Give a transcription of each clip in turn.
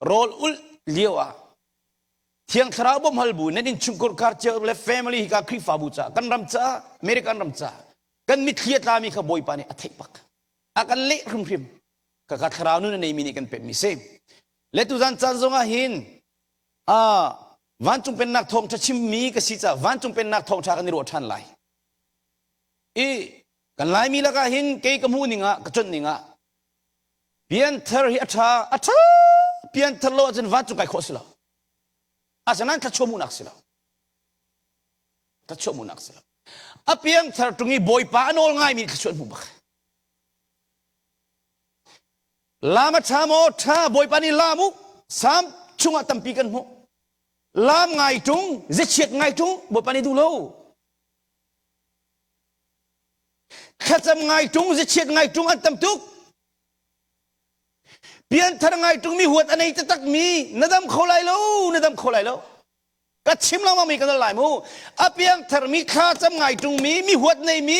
Rawl ulh lio ah Thiang Thlarau bawmhhal bu nan innchungkhar khar cio le family hi ka Khrihfabu caah kan ram caah American ram caah kan mitthli a tlami kha Bawipa nih a theih bak. A kan leh hrimhrim. Ka ka thlarau nun a neimi nih kan pemmi si. Le tuzan caan zong ah hin ah vancung pennak thawngṭha chimmi ka si caah vancung pennak thawngṭha kan i ruah ṭhan lai. I kan Laimi lakah hin kei ka hmuh ning ah ka conh ning ah pianthar hi a ṭha a ṭha pianthar lo ahcun vancung kai khawh si lo. Asinain thluachuah hmuhnak si lo. Thluachuah hmuhnak si lo. A piangthar ṭung i Bawipa a nawl ngaimi thluachuah hmuh bak. Lam a ṭha maw? Ṭha. Bawipa nih lam u. Sam chungah tampi kan hmuh. Lam ngai ṭung, ziachiat ngai ṭung, Bawipa nih duh lo. Thlacam ngai ṭung, ziachiat ngai ṭung an tam tuk. Pianthar ngai ṭung mi huat a nei taktak mi na dam kho lai lo, na dam kho lai lo. Ka chim lengmang mi ka dal lai mu. A piangthar mi thlacam ngai ṭung mi, mi huat nei mi,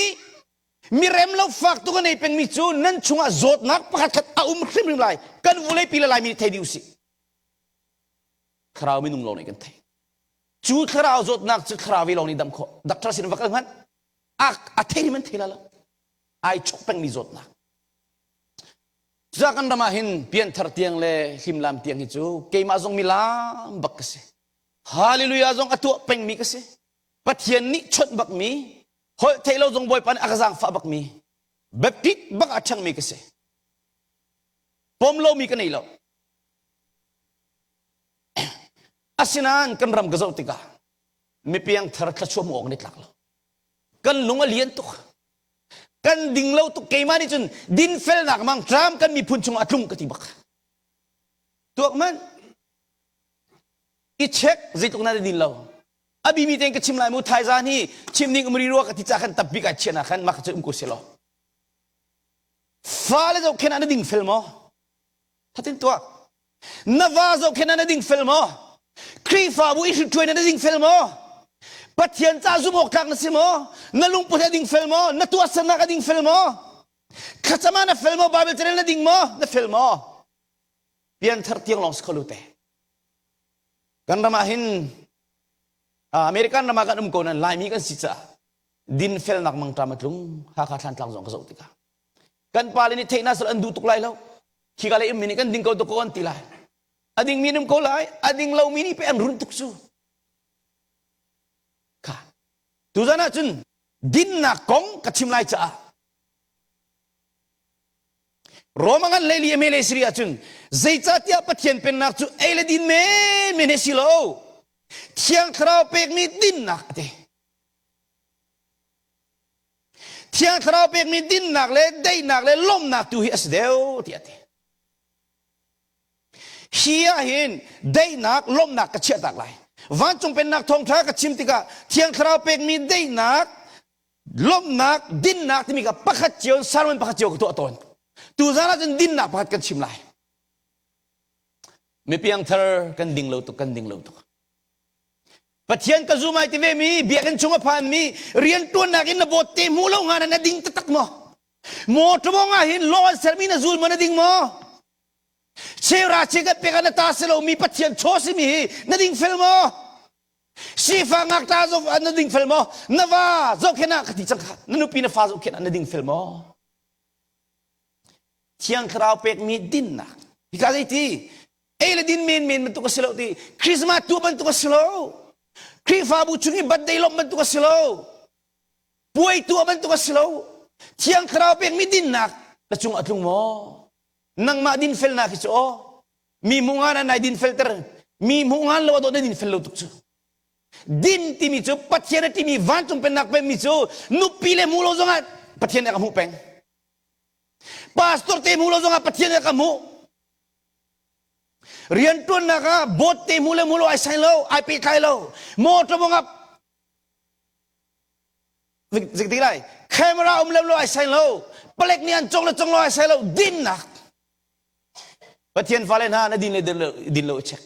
mi rem lo fak tuk a nei pengmi cu nan chungah zawtnak pakhat khat a um hrimhrim lai. Kan vulei pi le laimi nih thei dih usih. Thlarau minung lawng nih kan theih. Cu thlarau zawtnak cu thlarau lawng nih dam khawh. Doctor sin va kal hmanh a a thei man thei la lo. Ai chok pengmi zawtnak. Cucaah kan ram ah hin pianthar tiang le hlimlam tiang hi cu keimah zong milam bak ka si. Hallelujah zong a tuah pengmi ka si. Pathian nih chawnh bakmi, holh theih lo zong Bawipa nih a ka zaangfah bakmi, Baptist bak a ṭhangmi ka si. Pom lomi ka nei lo. Asinain kan ram ka zoh tikah mipiang thar thluachuah hmuh awk an i tlak lo. Kan lung a lian tuk. Kan ding lo tuk keimah nih cun dinfelnak mangṭam kan miphun chungah a tlung ka ti bak. Tuak man i check zeitluk na din lo. A bimi tein ka chim lai mu thaizan hi chim ding umri rua ka ti ca khan tappi kai chiah na khan mah ka cu um ko si lo. Fale zohkhenh ah na ding fel maw? Thatin tuah. Na va zohkhenh ah na ding fel maw? Khrihfabu i hrutṭuai na ding fel maw? Pathian ca zumh awk tlak na si maw? Na lungput a ding fel maw? Na tuahsernak a ding fel maw? Thlacam ah na fel maw? Bible carel na ding maw? Na fel maw? Pianthar tiang lawng si kho lu te. Kan ram ah hin American ram ah kan um ko nan Laimi kan si caah dinfelnak mangṭam a tlung Hakha Thlantlang zong ka zoh tikah kan pale nih theihnak sal an duh tuk lai lo khika le immi nih kan ding ko tuk ko an ti lai a dingmi an um ko lai a ding lomi nih pe an run tuk cu kha tuzan ah cun dinnak kong ka chim lai caah Roma ngan leili a mele siri ahcun zeicahtiah Pathian pennak cu ei le din men men he si lo Thiang Thlarau pekmi dinnak a ti Thiang Thlarau pekmi dinnak le daihnak le lawmhnak tu hi a si deuh tiah a ti. Hi ah hin daihnak lawmhnak ka chiahtak lai. Vancung pennak thawngṭha ka chim tikah Thiang Thlarau pekmi daihnak lawmhnak dinnak timi kha pakhat cio sermon pakhat cio ka tuah tawn. Tuzan ah cun dinnak pakhat kan chim lai. Mipiangthar kan ding lo tuk kan ding lo tuk. Pathian ka zum ai ti ve mi biakinn chung a phan mi riantuannak in na bawt te hmu lo nga na ding taktak maw? Motor mong ah hin law an sermi na zul maw na ding maw? Chera che kan pek na ta si lo mi Pathian chaw si mi hi na ding fel maw? Sifa ngakta zo na ding fel maw? Na va zohkhen ah ka ti cang kha na nupi na fa zohkhen ah na ding fel maw? Thiang Thlarau pekmi dinnak. Hika zei ti? Ei le din men men bantuk a si lo ti. Christmas tuah bantuk a si lo. Khrihfabu chung i birthday lawmh bantuk a si lo. Puai tuah bantuk a si lo. Thiang Thlarau pekmi dinnak na cung a tlung maw? Nangmah dinfelnak hi cu aw mi hmuh ngan ah nai dinfelter mi hmuh ngan lo ah dawh na dinfel lo tuk cu. Din timi cu Pathian a timi vancung pennak pemmi cu nupi le hmu lo zongah Pathian nih a ka hmuh peng. Pastor te hmu lo zongah Pathian nih a ka hmuh. Riantuannak ah boat te hmu le hmu lo ai sai lo, ai pehtlai lo. Motor bong ah zik ti lai. Camera um le lo ai sai lo. Palek nih an cong le cong lo ai sai lo. Dinnak. Pathian fale hna na din le din lo, din lo i check.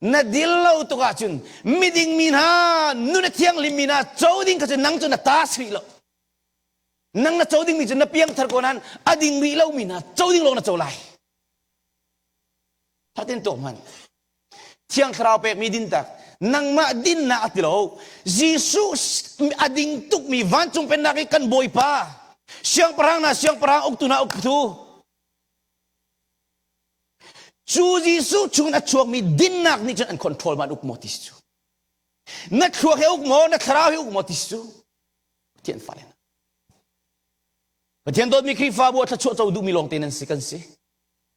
Na dil lo tuk ahcun miding mi hna nun a thianghlim mi hna co ding kha cu nang cu na ta si rih lo. Nang na co ding mi cu na piangthar ko nain a ding rih lo mi hna co ding lawng na co lai. Thatin tuak hmanh. Thiang Thlarau pekmi din tak nangmah dinnak a ti lo. Jesuh a ding tukmi vancung pennak i kan Bawipa siangpahrang na siangpahrang uktu na uktu cu Jesuh chungin a chuakmi dinnak nih cun an control ma an uk maw ti si cu na thluak he uk maw na thlarau he uk maw ti si cu Pathian fale Pathian dawtmi Khrihfabu ah thluachuah co duhmi lawngte nan si kan si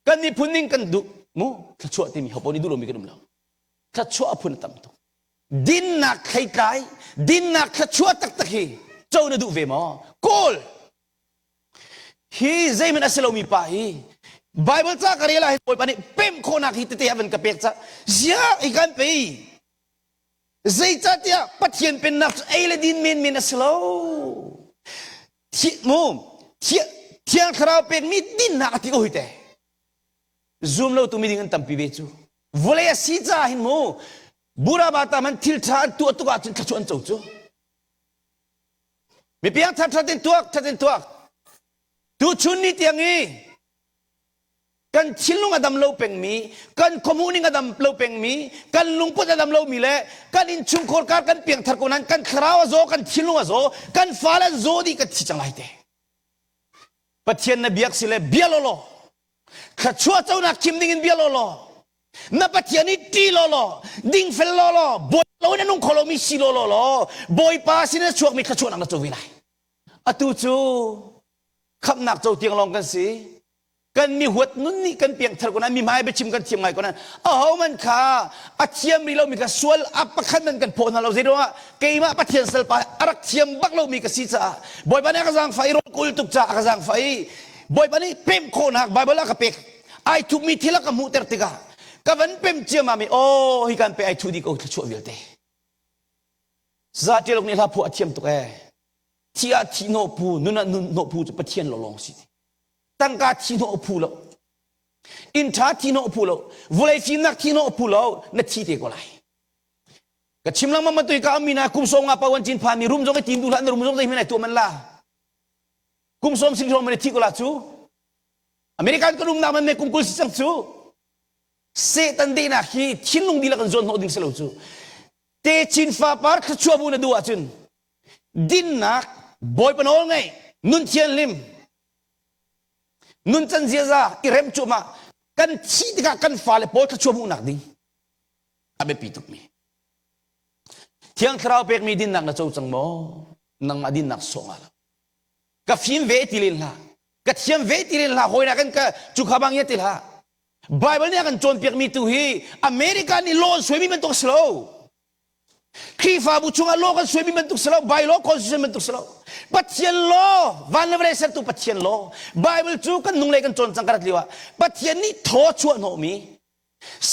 kan miphun ning kan duh mu thluachuah timi hopo nih duh lomi kan um lo thluachuah a phun a tam tuk dinnak thleitlai dinnak thluachuah taktak hi co na duh ve maw kawl hi zeihmanh a si lomi pa hi Bible ca ka rel ah hin Bawipa nih pemh khawhnak hi tete a van ka pek ca ziah hi kan pe Zeicahtiah Pathian pennak cu ei le din menmen a si lo. Mu, Thiang Thlarau pekmi dinnak a ti ko hi te. Zum lo tu miding an tampi ve cu. Vawlei a si caah hin mu, Burabata man thil ṭha an tuah tuk ahcun thluachuah an co cu. Mipiang thar ṭhat in tuak, ṭhat in tuak. Tuchun ni tiang i kan thinlung a dam lo pengmi kan khuamuh ning a dam lo pengmi kan lungput a dam lomi le kan innchungkhar kar kan piangthar ko nain kan thlarau a zaw kan thinlung a zaw kan fale an zaw dih kan thi cang lai te Pathian na biak si le bia law law thluachuah conak thim ding in bia law law na Pathian i ṭi law law dingfel law law bawi lo in a nung kho lomi si law law law Bawipa sin a chuakmi thluachuahnak na co ve lai atu cu khamhnak co tiang lawng kan si kan mi huat nun nih kan piangthar ko nain mi hmai biachim kan thiam ngai ko nain aho man kha a thiam rih lomi kha sual a pakhat man kan phaw hna lo zeiruangah keimah Pathian salpa a rak thiam bak lomi ka si caah Bawipa nih a ka zaangfah i rawl kul tuk caah a ka zaangfah i Bawipa nih pemh khawhnak Bible a ka pek ai thupmi thil a ka hmuhter tikah ka van pem ciammam i aw hi kan pe ai thu dih ko thluachuah vialte Zatialuk nih hla phuah a thiam tuk ee thi ah thi hnawh phu nun ah nun hnawh phu cu Pathian lawlawng si tangka thi hnawh phu lo inn ṭha thi hnawh phu lo vawlei fimnak thi hnawh phu lo na thi te ko lai ka chim lengmang ma tui ka ammi na kum sawm nga pawan cin phan mi rum zong i tim duh hlah na rum zong zei hmanh ai tuah man la kum sawm sing man thi ko la cu American kan umnak man me kum 20 si cang cu Satan dehnak hi thinlung dihlak in zuan hnawh ding si lo cu te chin fa par thluachuah bu na duh ahcun dinnak bawipa nawl ngaih nun thianhlim Nuncan ziaza i rem cuahmah kan thih tikah kan fale pawl thluachuah hmuhnak ding a biapi tukmi. Thiang Thlarau pekmi dinnak na co cang maw? Nangmah dinnak sawh nga lo. Ka fim ve ti len hlah. Ka thiam ve ti len hlah. Hawi na kan ka cu kha bang ya ti hlah. Bible nih a kan cawnpiakmi tu hi America nih law an suaimi bantuk a si lo. Khrihfabu chungah law kan suaimi bantuk si lo, by law constitution bantuk si lo. Pathian law, van le vawlei sertu Pathian law. Bible cu kan nung le kan cawn cang ka rat lio ah Pathian nih thaw chuah hnawhmi,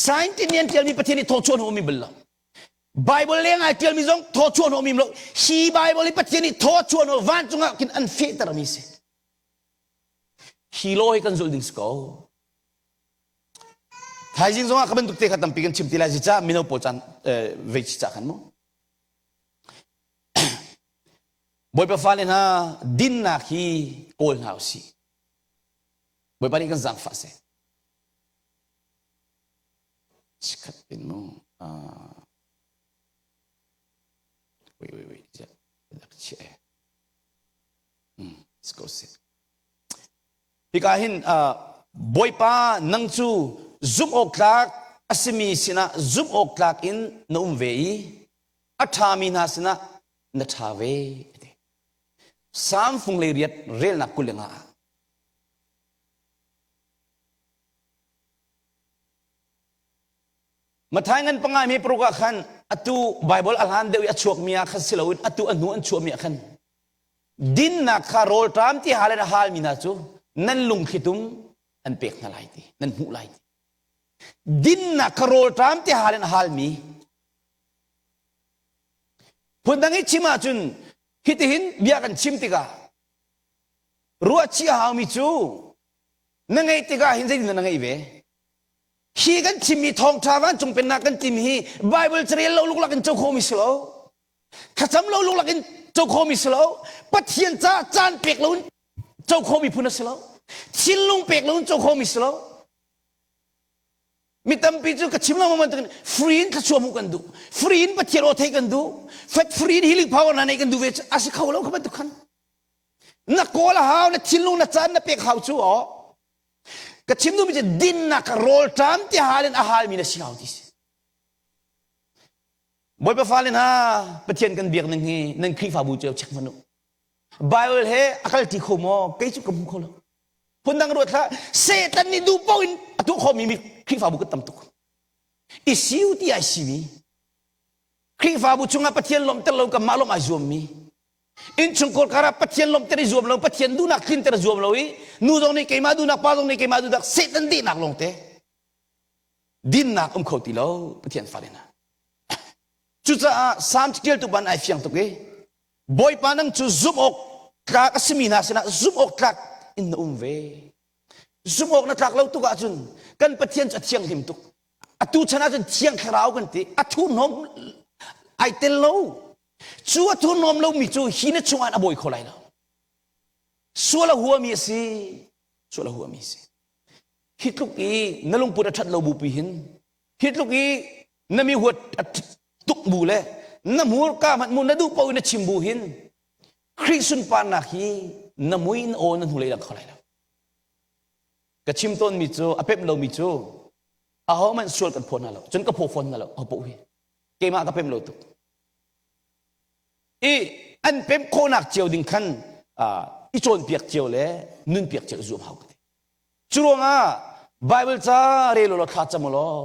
scientist nih an tialmi Pathian nih thaw chuah hnawhmi bal lo. Bible leng ai tialmi zong thaw chuah hnawhmi lo. Hi Bible hi Pathian nih thaw chuah hnawh vancung ah khin an fehtermi si. Hi law hi kan zulh ding si ko. Thaizing zongah ka bantuk te kha tampi kan chim ti lai si ca mino pawl caan vei chi ca khan mu. Bawipa fale hna dinnak hi kawl hna usih. Bawipa nih kan zaangfah seh. Chikhat in mu. Wait, wait, wait. Chia. Hmm, let's go sit. Hika hin Bawipa nang cu zumh awk tlak a simi sinah zumh awk tlak in na um ve i a ṭhami hna sinah na ṭha ve a ti. Salm fung le riat relnak 25 ah. Mathai ngan panga mi paruk ah khan atu Bible a hlan deuh i a chuakmi ah khan si loin atu a hnu an chuahmi ah khan Dinnak kha rawlṭam ti hal in a halmi hna cu nan lungthlitum an pek hna lai ti, nan hmuh lai ti. Dinnak kha rawlṭam ti hal in a halmi. Phundang i chim ahcun hitihin bia kan chim tikah ruahchih a haumi cu na ngeih tikah hin zeitin na ngeih ve? Hi kan chimmi thawngṭha vancung pennak kan timi hi Bible carel lo luklak in co khomi si lo. Thlacam lo luklak in co khomi si lo. Pathian caah caan pek lo in co khomi phun a si lo. Thinlung pek lo in co khomi si lo. Mi tampi cu ka chim lengmang bantukin free in thluachuah hmuh kan duh. Free in Pathian aw theih kan duh. Fat free in healing power na neih kan duh ve cu a si kho lo kha bantuk khan. Na kawl a hau, na thinlung na caan na pek hau cu aw. Ka chim duhmi cu dinnak rawlṭam ti hal in a halmi na si hau ti si. Bawipa fale hna, Pathian kan biak ning hi nan Khrihfabu cio check hmanh u. Bible he a kal ti kho maw? Kei cu ka hmu kho lo. Phundang ruat hlah, Satan nih duh paoh in a tuah khawhmi mi Khrihfabu kan tam tuk. I siu ti ai simi. Khrihfabu chungah Pathian lawmhter lo kanmah lawmh ai zuammi. Innchungkhar karah Pathian lawmhter i zuam lo, Pathian duhnak tlinter i zuam lo i nu zong nih keimah duhnak, pa zong nih keimah duhnak, Satan dehnak lawngte. Dinnak um kho ti lo, Pathian fale hna. Cucaah Psalm ṭialtu ban ai fiang tuk i Bawipa nang cu zumh awk tlak a simi hna sinah zumh awk tlak in na um ve. Zumh awk na tlak lo tuk ahcun kan Pathian cu a thianghlim tuk. Atu chan ahcun thiang thlarau kan ti. A thurhnawm ai tel lo. Cu a thurhnawm lomi cu hi na chungah a bawi kho lai lo. Sual a huami a si. Sual a huami a si. Hi tluk i na lungput a ṭhat lo bupi hin hi tluk i na mi huat tuk bu le na hmurka hmanh mu na duh paoh in na chim bu hin Khrih sunparnak hi na mui na aw na hnulei lang kho lai lo. Ka chim tawnmi cu a pemh lomi cu ahohmanh sual kan phaw hna lo cun ka phaw fawn hna lo ho paoh hi keimah ka pemh lo tuk i an pemh khawhnak cio ding khan i cawnpiak cio le nunpiak cio zuam hau ka ti Cu ruangah Bible ca rel law thla cam law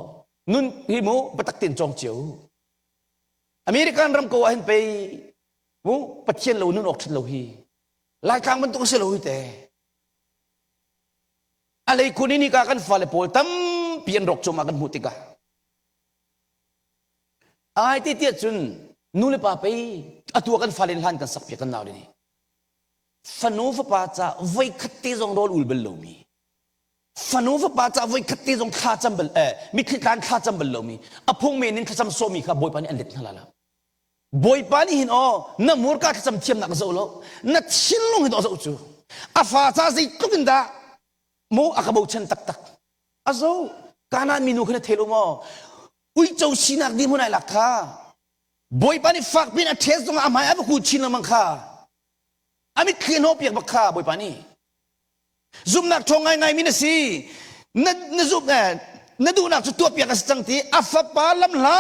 nun hi mu biatak tein cawng cio. American ram ko ah hin pei mu Pathian lo nun awk ṭhat lo hi Laitlang bantuk a si lo hi te. A lei kun in ka kan fale pawl tampi an rawk cuahmah kan hmuh tikah ai ti tiah cun nu le pa pei atu ah kan fale hlan kan sak piak kan nau le nih Fanu fapa ca voikhat te zong rawl ul bal lomi fanu fapa ca voikhat te zong thla cam bal eh mitthli tlan thla cam bal lomi a phung men in thlacam sawmi kha Bawipa nih an let hna la lo Bawipa nih hin aw na murka thlacam thiamnak zoh lo na thinlung hin aw zoh cu a fa ca zeitluk in dah mu a ka bochan taktak a zo Kanaan minu kha na thei lo maw uico sinak dirhmun ai lak kha Bawipa nih fak pin a ṭhes zongah a hmai a va kul chin lengmang kha a mitthli a hnawhpiak bak kha Bawipa nih zumhnak ṭhawng ngaingai mi na si na na zumh eh, na duhnak cu tuahpiak a si cang ti a fapa lam hla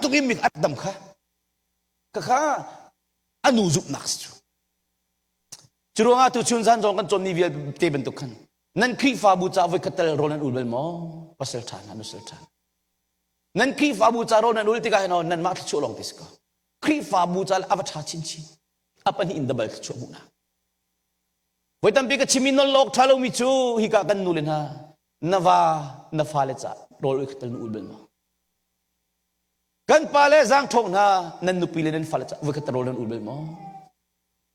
tuk in mit a dam kha ka kha a nu zumhnak si cu cu ruangah tu chun zan zong kan cawnmi vialte bantuk khan nan Khrihfabu ca voi khat tal rawl nan ul bal maw pasal ṭha hna nusal ṭha nan Khrihfabu ca rawl nan ul tikah hin nanmah thluachuah lawng te si ko Khrihfabu ca a va ṭha chinchin a pahnih in dabal thluachuah hmuhnak voi tampi ka chimi nol lawk ṭha lomi cu hika kan nu le hna na va na fale ca rawl ui khatal nu ul bal maw kan pa le zaang ṭhawng hna nan nupi le nan fale ca voi khat rawl nan ul bal maw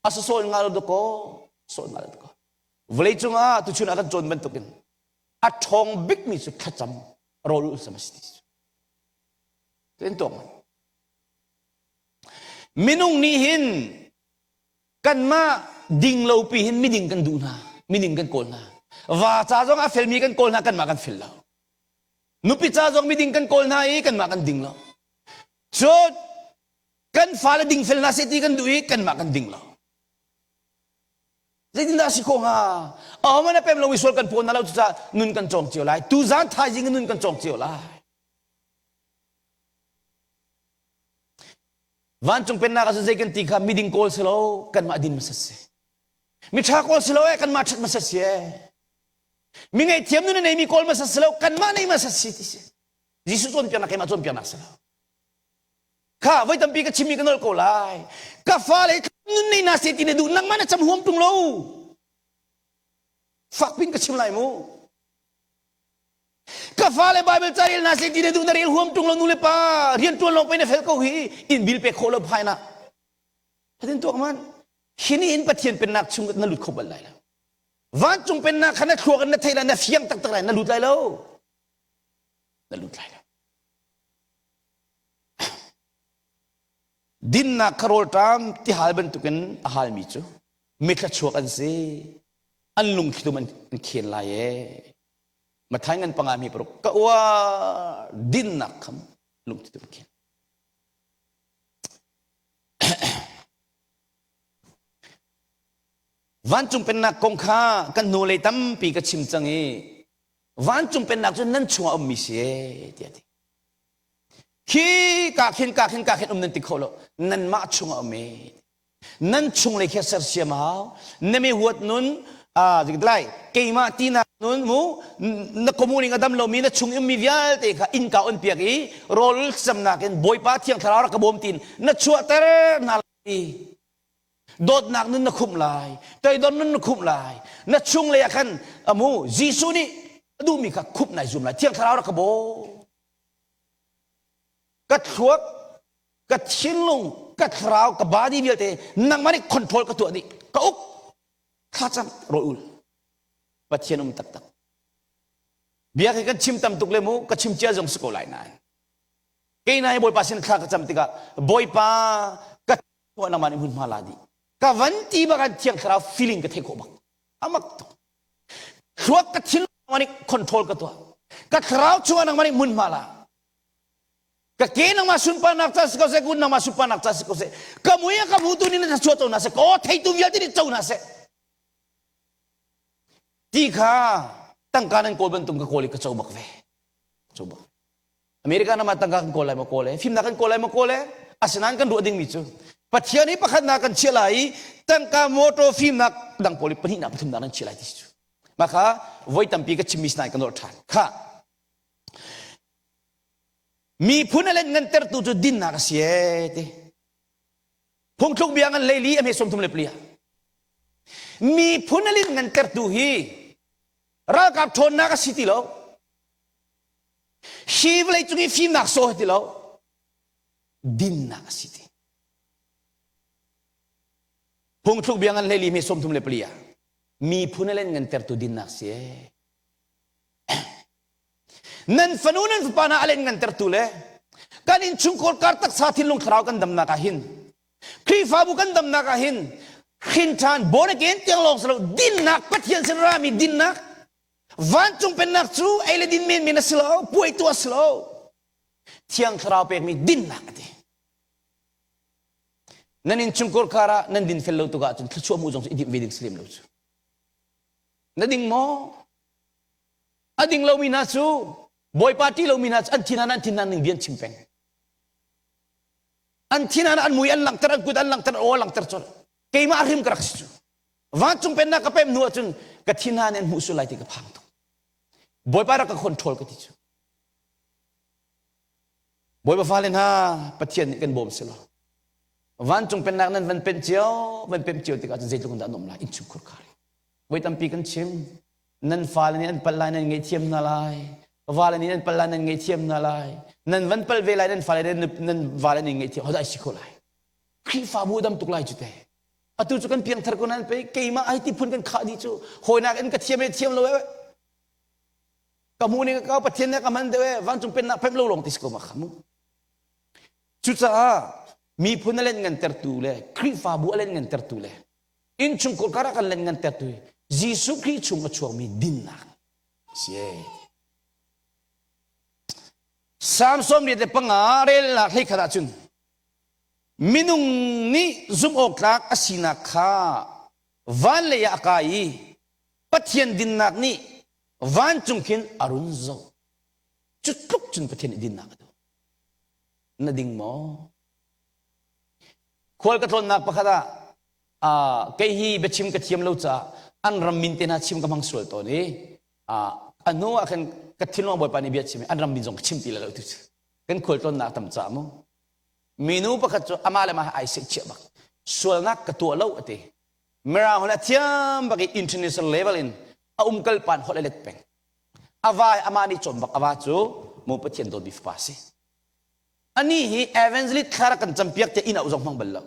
a sawl nga lo dakaw sawl nga lo dakaw vawlei cungah tuchun ah kan cawn bantukin a ṭhawng bikmi cu thlacam rawl ul sam a si ti cu tuak Minung nih hin kanmah ding lo pi hin miding kan duh hna, miding kan kawl hna. Va ca zong a felmi kan kawl hna, kanmah kan fel lo. Nupi ca zong miding kan kawl hna i kanmah kan ding lo. Cun kan fale ding fel hna seh ti kan duh i kanmah kan ding lo. Zeitindah a si khawh hnga? Ahohmanh a pem lo i sual kan phaw hna lo cucaah nun kan cawng cio lai. Tuzaan thaizing in nun kan cawng cio lai. Vancung pennak ah cun zei kan ti kha miding kawl si lo kanmah din hmasat si. Miṭha kawl si lo eh kanmah ṭhat hmasat si eh. Mi ngaihthiam nun a neimi kawl hmasat si lo kanmah nei hmasat si ti si. Jesuh cawnpiaknak keimah cawnpiaknak si lo. Kha voi tampi ka chimmi ka nolh ko lai. Ka fale nun nei na se ti na duh nangmah na cam huam ṭung lo. Fak pin ka chim lai mu. Ka fale Bible ca rel hna seh ti na duh na rel huam ṭung lo nu le pa rian ṭuan lawng pei na fel ko hi inn bil pek khawh lo phai na Hatin tuak man hi ni in Pathian pennak chung na lut kho bal lai lo vancung pennak kha na thluak in na thei lai na fiang taktak lai na lut lai lo na lut lai lo dinnak kha rawlṭam tihal bantukin a halmi cu mithla chuak an si an lungthlitum an khen lai ee. Mathai ngan panga mi paruk ka uar dinnak kham lungthitum khin. Vancung pennak kong kha kan hnulei tampi ka chim cang i vancung pennak cu nan chungah ummi si e tiah ti. Khi ka khin ka khin ka khin um nan ti kho lo nanmah chungah um e nan chung le khi sersiam hau na mi huat nun lai keimah tinak nun mu na kommuning a dam lomi na chung ummi vialte kha innka on piak i rawl camnak in bawipa thiang thlarau rak ka bawm tin na chuahter hna lai dawtnak nun na khumh lai toidor nun na khumh lai na chung lei ah khan amu Jesuh nih a duhmi kha khumh nai zum lai thiang thlarau rak ka bawm ka thluak ka thinlung ka thlarau ka body vialte nangmah nih control ka tuah dih ka uk thlacam rawl ul pathian um taktak bia khi kan chim tam tuk le mu ka chim cia zong si ko lai nain kei nai bawipa sin thla ka cam tikah bawipa ka tuah nangmah nih hmunhma la dih ka van ti bak an thiang thlarau feeling ka theih khawh bak amak tuk thluak ka thinlung nangmah nih control ka tuah ka thlarau chungah nangmah nih hmunhma la ka ke nangmah sunparnak ca si ko seh kun nangmah sunparnak ca si ko seh ka mui a ka hmutu nih na chuah co hna seh ka aw theitu vialte nih co hna seh ti kha tangka nan kawl bantuk ka kawl i ka co bak ve co bak America nama tangka kan kawl lai maw kawl e fimnak kan kawl lai maw kawl e asinain kan ruah dingmi cu Pathian hi pakhatnak kan chiah lai i tangka motor fimnak dang pawl i pahnihnak pathumnak nan chiah lai ti cu mah kha voi tampi ka chimmi sinain ka nolh ṭhan kha Miphun a let ngantertu cu dinnak a si ee ti. Phungthluk bia ngan leili a hme 34 ah. Miphun a lin ngantertu hi ralkap ṭhawnnak a si ti lo. Hi vawlei cung i fimnak sawh ti lo. Dinnak a si ti. Phungthluk bia ngan leili hme 34 ah. Miphun a len ngantertu dinnak si ee. Nan fanu nan fapa hna a len ngantertu le kan innchungkhar kar taksa thinlung thlarau kan damnak ah hin Khrihfabu kan damnak ah hin hrin ṭhan born again tiang lawng si lo dinnak Pathian sin rami dinnak vancung pennak cu ei le din menmen a si lo puai tu a si lo thiang thlarau pekmi dinnak a ti nan innchungkhar kar ah nan din fel lo tuk ahcun thluachuah mu zong cu i dimh ve ding si lem lo cu na ding maw A ding lomi hna cu Bawipa ṭih lomi hna cu an thin an thin ning bia an chim peng. An thin an mui an langhter, an kut an langhter, aw an langhter colh. Keimah hrim ka rak si cu. Vancung pennak ka pem hnu ahcun ka thin an hmuh sual lai ti ka phang tuk. Bawipa rak ka control ka ti cu. Bawipa fale hna Pathian nih kan bawm si law vancung pennak nan van pen cio van pem cio tikah cun zeitluk in dah an um lai innchungkhur khar voi tampi kan chim Nan fale nih an palh lai nan ngaihthiam hna lai. Vale nih nan palh lai nan ngaihthiam hna lai. Nan van palh ve lai nan fale nan nan vale nih ngaihthiam hodah si kho lai. Khrihfabu dam tuk lai cu te. Atu cu kan piangthar ko nan pei keimah ai ti phun kan khah dih cu hawinak in ka thiam e thiam lo e. Ka mu ning ka Pathian nih ka man deuh e vancung pennak pem lo lawng ti si ko ma kha mu. Cucaah miphun a len ngantertu le Khrihfabu a len ngantertu le innchungkhar kar ah kan len ngantertu hi Jesuh Khrih chung a chuakmi dinnak si Salm 85 relnak hleikhat ahcun minung nih zumh awk tlak a sinak kha van lei ah a kai i Pathian dinnak nih vancung khin a run zoh. Cu tluk cun Pathian nih dinnak a duh. Na ding maw? Khual ka tlawnnak pakhat ah kei hi biachim ka thiam lo caah an ram min te hna chim ka hmang sual tawn i a hnu ah khan ka thinlung bawipa nih bia chim i an ram min zong ka chim ti lo tu kan khual tlawnnak tam caah mu minu pakhat cu amah le mah ai sehchiah bak sualnak ka tuah lo ati mirang holh a thiam bak i international level in a umkal pan holh a let peng ava amah nih cawn bak ava cu mu pathian dawtmi fapa si Anih hi evangelist thla rak kan campiak tiah inn ah zong hmang bal lo.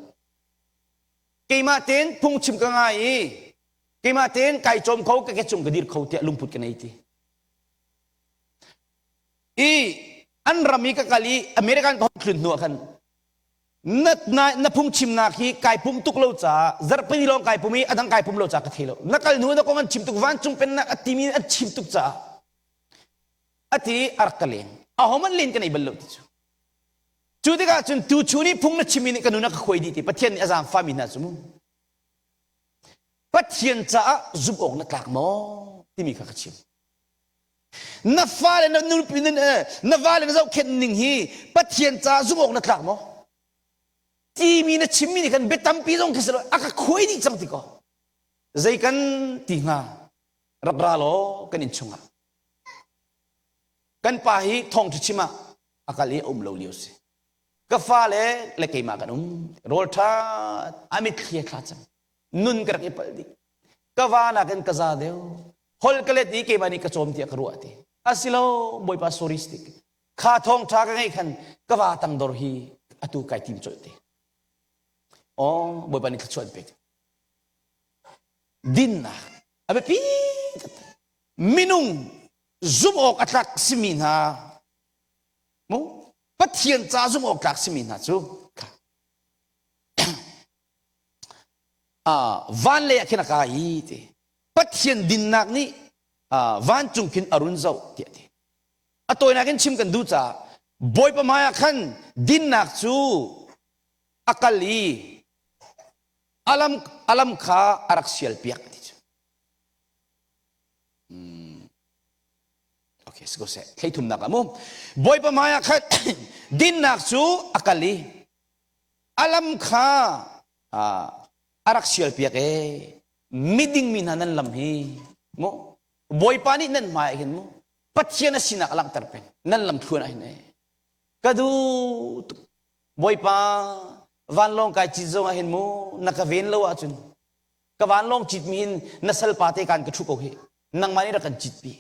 Keimah tein phungchim ka ngai i keimah tein kai cawm kho ka ke cung ka dir kho tiah lungput ka nei ti. I an ram i ka kal i American ka hong tlun hnu ah khan na, na, na phungchimnak hi kai pum tuk lo caah zarhpini lawng kai pum i a dang kai pum lo caah ka thei lo. Na kal hnu na kong an chim tuk vancung pennak a timi an chim tuk caah. Ati a rak ka leng. Ahohmanh len ka nei bal lo ti cu. Cu tikah cun tu chun i phung na chimmi nih ka nun a ka khuai dih ti Pathian nih a zaangfahmi hna cu mu. Pathian caah zumh awk na tlak maw timi kha ka chim. Na fale na nupi na vale na zohkhenh ning hi Pathian caah zumh awk na tlak maw? Timi na chimmi nih khan bia tampi zong khi si lo a ka khuai dih cang ti ko. Zei kan ti hnga rak ra law kan inn chungah. Kan pa hi thawngṭha chim ah a kal i a um lo lio si. Ka fale le keimah kan um. Rawl ṭha a mitthli a thla cang. Nun ka rak i palh dih. Ka va nakin ka za deuh. Hol ka let i keimah nih ka cawm tiah ka ruah ti. Asilo Bawipa sorry stick. Kha thawngṭha ka ngeih khan ka va tangdor hi atu kai tim colh te. Oh, Bawipa nih thluachuah an pek. Dinnak a biapi minung zumh awk a tlak simi hna mu Pathian ca zumh awk tlak simi hna cu van lei ah khin a kai i ti Pathian dinnak nih vancung khin a run zoh tiah ti a tawinak in chim kan duh caah Bawipa hmai ah khan dinnak cu a kal i alam alam kha a rak sial piak ti cu Okay, si ko seh. Thleithumnak ah mu. Bawipa hmai ah khan dinnak cu a kal i a lam kha a rak sialpiak e. Miding mi hna nan lam hi mu. Bawipa nih nan hmai ah hin mu. Pathian a sinak a langhter peng. Nan lam thluan ah hin e. Ka duh tuk. Bawipa vanlawng kai cit zong ah hin mu na ka ven lo ahcun ka vanlawng citmi hin na salpa te kan ka ṭhu ko hi nangmah nih rak kan citpi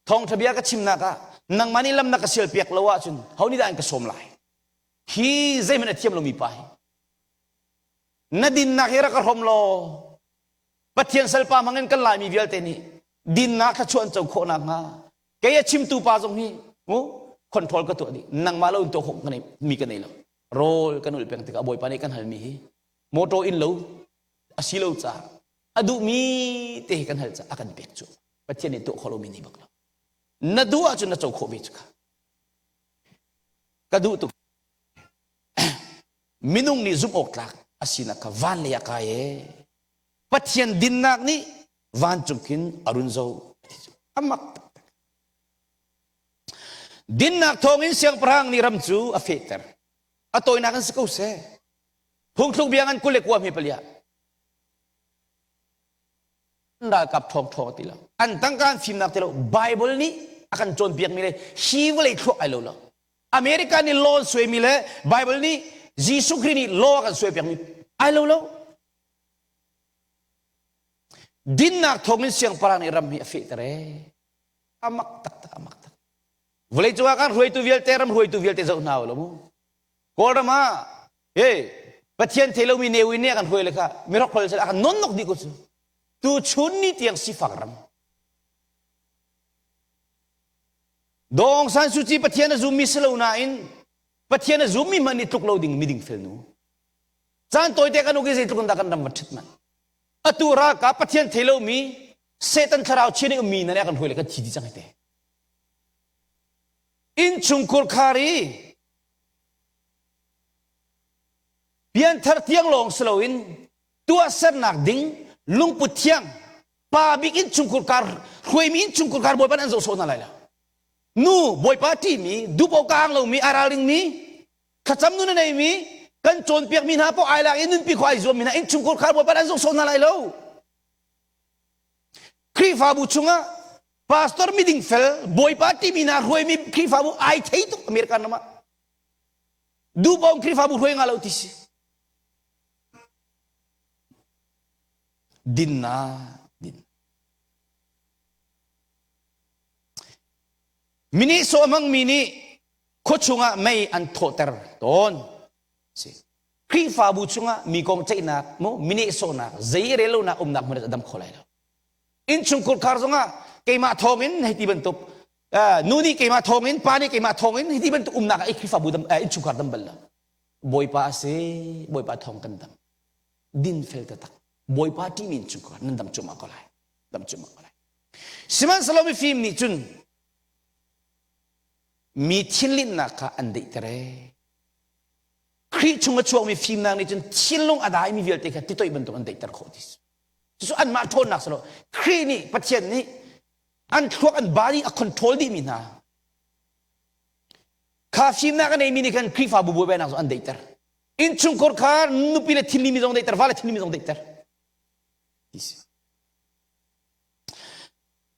thawngṭha bia ka chimnak ah nangmah nih lam na ka sial piak lo ahcun ho nih dah an ka sawm lai hi zeihmanh a thiam lomi pa hi na dinnak hi rak ka hrawm law Pathian salpa hmangin kan Laimi vialte nih dinnak thluachuah an co khawh nakhnga kei a chimtu pa zong hi mu control ka tuah dih nangmah lo in tuah khawh mi ka nei lo rawl kan ulh peng tikah Bawipa nih kan halmi hi motor inn lo a si lo caah a duhmi te hi kan hal caah a kan pek cu Pathian nih tuah khawh lomi ni bak lo na duh ahcun na co khawh ve cu kha ka duh tuk minung nih zumh awk tlak a sinak kha van lei ah kai e Pathian dinnak nih vancung khin a run zo a mak taktak dinnak thawngin siangpahrang nih ram cu a fehter a tawinak in si ko seh Phungthluk bia ngan 29 hme palia. Ralkap ṭhawng ṭhawng ti lo. An tangka an fimnak ti lo. Bible nih a kan cawnpiakmi le hi vawlei thluak ai lo lo. America nih law an suaimi le Bible nih Jesuh Khrih nih law a kan suaipiakmi ai lo lo. Dinnak thawngin siangpahrang nih ram hi a fehter ee. A mak taktak, a mak tak. Vawlei cungah kan hruaitu vialte, ram hruaitu vialte zoh hna u lo mu. Kawlram ah hey Pathian thei lomi Ne Win nih a kan hruai le kha mirok hol a kan non nok dih ko cu. Tu chun ni tiang sifak ram. Daw Aung San Suu Kyi Pathian a zummi si lo nain Pathian a zummi hmanh nih tluk lo ding miding fel nu. Caan tawite kan uk i zeitluk in dah kan ram va ṭhit manh. Atu ralkap Pathian thei lomi Satan thlarau chia nih ummi na nih a kan hruai le kan thi dih cang hi te. Innchungkhur khar i Pianthar tiang lawng si loin tuahsernak ding lungput thiang pa bik innchungkhur kar hruaimi innchungkhur kar bawipa nih an zoh sawh hna lai lo. Nu bawipa ṭihmi duhpaoh ka ang lomi ai ralringmi thlacam nun a neimi kan cawnpiakmi hna paoh ai lak i nunpi khawh ai zuammi hna innchungkhur khar bawipa nih an zoh sawh hna lai lo. Khrihfabu chungah pastor miding fel bawipa ṭihmi hna hruaimi Khrihfabu ai thei tuk American ram ah. Duhpaoh Khrihfabu hruai nga lo ti si. Dinnak din. Mini sawh hmangmi nih khuachung ah mei an thawhter tawn. Si. Khrihfabu chungah mi kong ceihnak mu mini sawhnak zei rel lonak umnak hmun a dam kho lai lo. Innchungkhur khar zongah keimah thawngin hei ti bantuk nu nih keimah thawngin pa nih keimah thawngin hiti bantuk umnak ah Khrihfabu dam innchungkhar dam bal lo Bawipa a si Bawipa thawng kan dam din fel taktak Bawipa ṭihmi innchungkhar nan dam cuahmah ko lai dam cuahmah ko lai sihmanhsehlaw mifim nih cun. Mi thinlinhnak kha an daihter ee. Khrih chung a chuakmi fimnak nih cun thinlung a daimi vialte kha titoih bantuk an daihter khawh ti. Cucu anmah ṭhawnnak si lo. Khrih nih Pathian nih an thluak an body a control dihmi hna. Kha fimnak a neimi nih khan Khrihfabu buaibainak zong an daihter. Innchungkhar kha nupi le thinlimi zong daihter, va le thinlimi zong daihter. Ti si.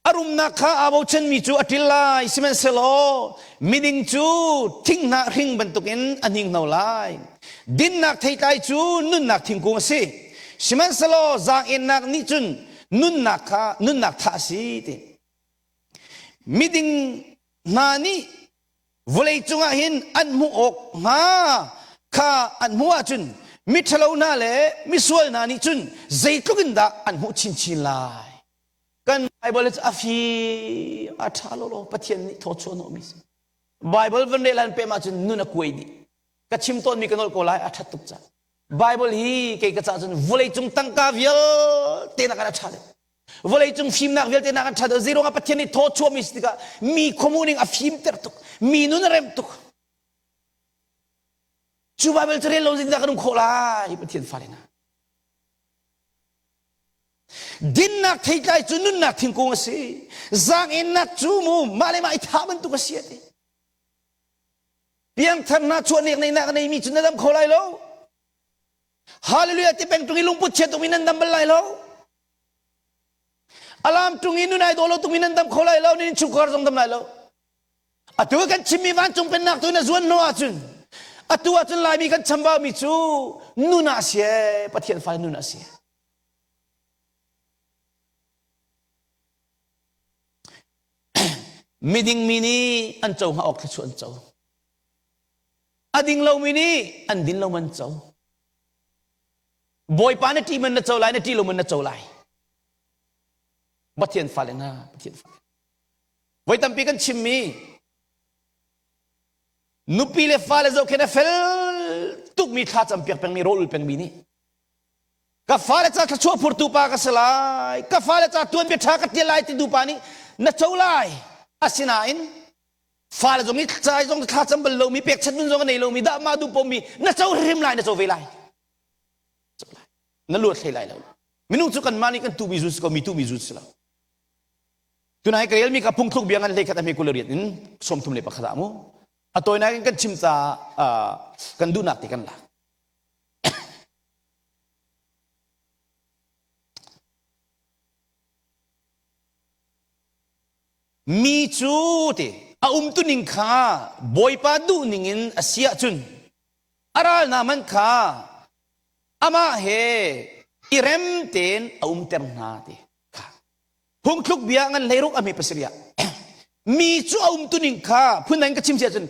A rumnak kha aa bochanmi cu a ṭil lai, sihmanhsehlaw miding cu thinghnah hring bantukin a hninghno lai. Dinnak theitlai cu nunnak thingkung a si, sihmanhsehlaw zaang-ennak nih cun nunnak kha nunnak thah a si ti. Miding hna nih vawlei cungah hin an hmuh awk hnga kha an hmuh ahcun miṭhalo hna le misual hna nih cun zeitluk in dah an hmuh chinchin lai. Kan Bible cu a fim a ṭha lawlaw Pathian nih thawchuah hnawhmi si. Bible van rel han pem ahcun nun a kuai dih. Ka chim tawnmi ka nolh ko lai a ṭhat tuk ca. Bible hi kei ka caah cun vawleicung tangka vialte nakin a ṭha deuh. Vawleicung fimnak vialte nakin a ṭha deuh. Zeiruangah Pathian nih thawchuahmi si tikah mi khuamu ning a fimter tuk. Mi nun a remh tuk. Cu Bible cu rel lo zeitindah kan um khawh lai Pathian fale hna. Dinnak theitlai cu nunnak thingkung a si. Zaang-ennak cu mu mah le mah i thah bantuk a si a ti. Piangthar hna chuahnek neihnak a neimi cu na dam kho lai lo. Hallelujah ti peng tung i lungput chia tung in nan dam bal lai lo. Alam tung i nun ai daw lo tung in nan dam kho lai lo. Nin chungkhar zong dam lai lo. Atu kan chimmi vancung pennak tu na zuan hnu ahcun atu ahcun Laimi kan chambaumi cu nun ah si Pathian fale nun ah si. Miding mi nih an co hnga awk thluachuah an co. A ding lomi nih an din lo man co. Bawipa na ṭih man na co lai, na ṭih lo man na co lai. Pathian fale hna, Pathian fale. Voi tampi kan chimmi nupi le fale zohkhenh a fel tukmi thla campiak pengmi rawl ul pengmi nih ka fale ca thluachuah phurtu pa ka si lai ka fale ca tuanbia ṭha ka tial lai ti tu pa nih na co lai asinain fale zong i ca zong thla cam bal lomi pekchanh nun zong a nei lomi dah mah duh pomi na co hrim lai na co ve lai na luat hlei lai lo minung cu kanmah nih kan tuhmi zun si ko mi tuhmi zun si lo Tunai ka relmi ka phungthluk bia ngan hlei khat a hme 28 in 31 ah mu. A tawinak in kan chim ca kan duhnak te kan lak. Mi cu ti a umtuning kha Bawipa duhning in a si ahcun a ral hna man kha amah he i rem tein a umter hna ti kha Phungthluk bia ngan 16 a hme pasarih ah mi cu a umtuning kha phundang ka chim si ahcun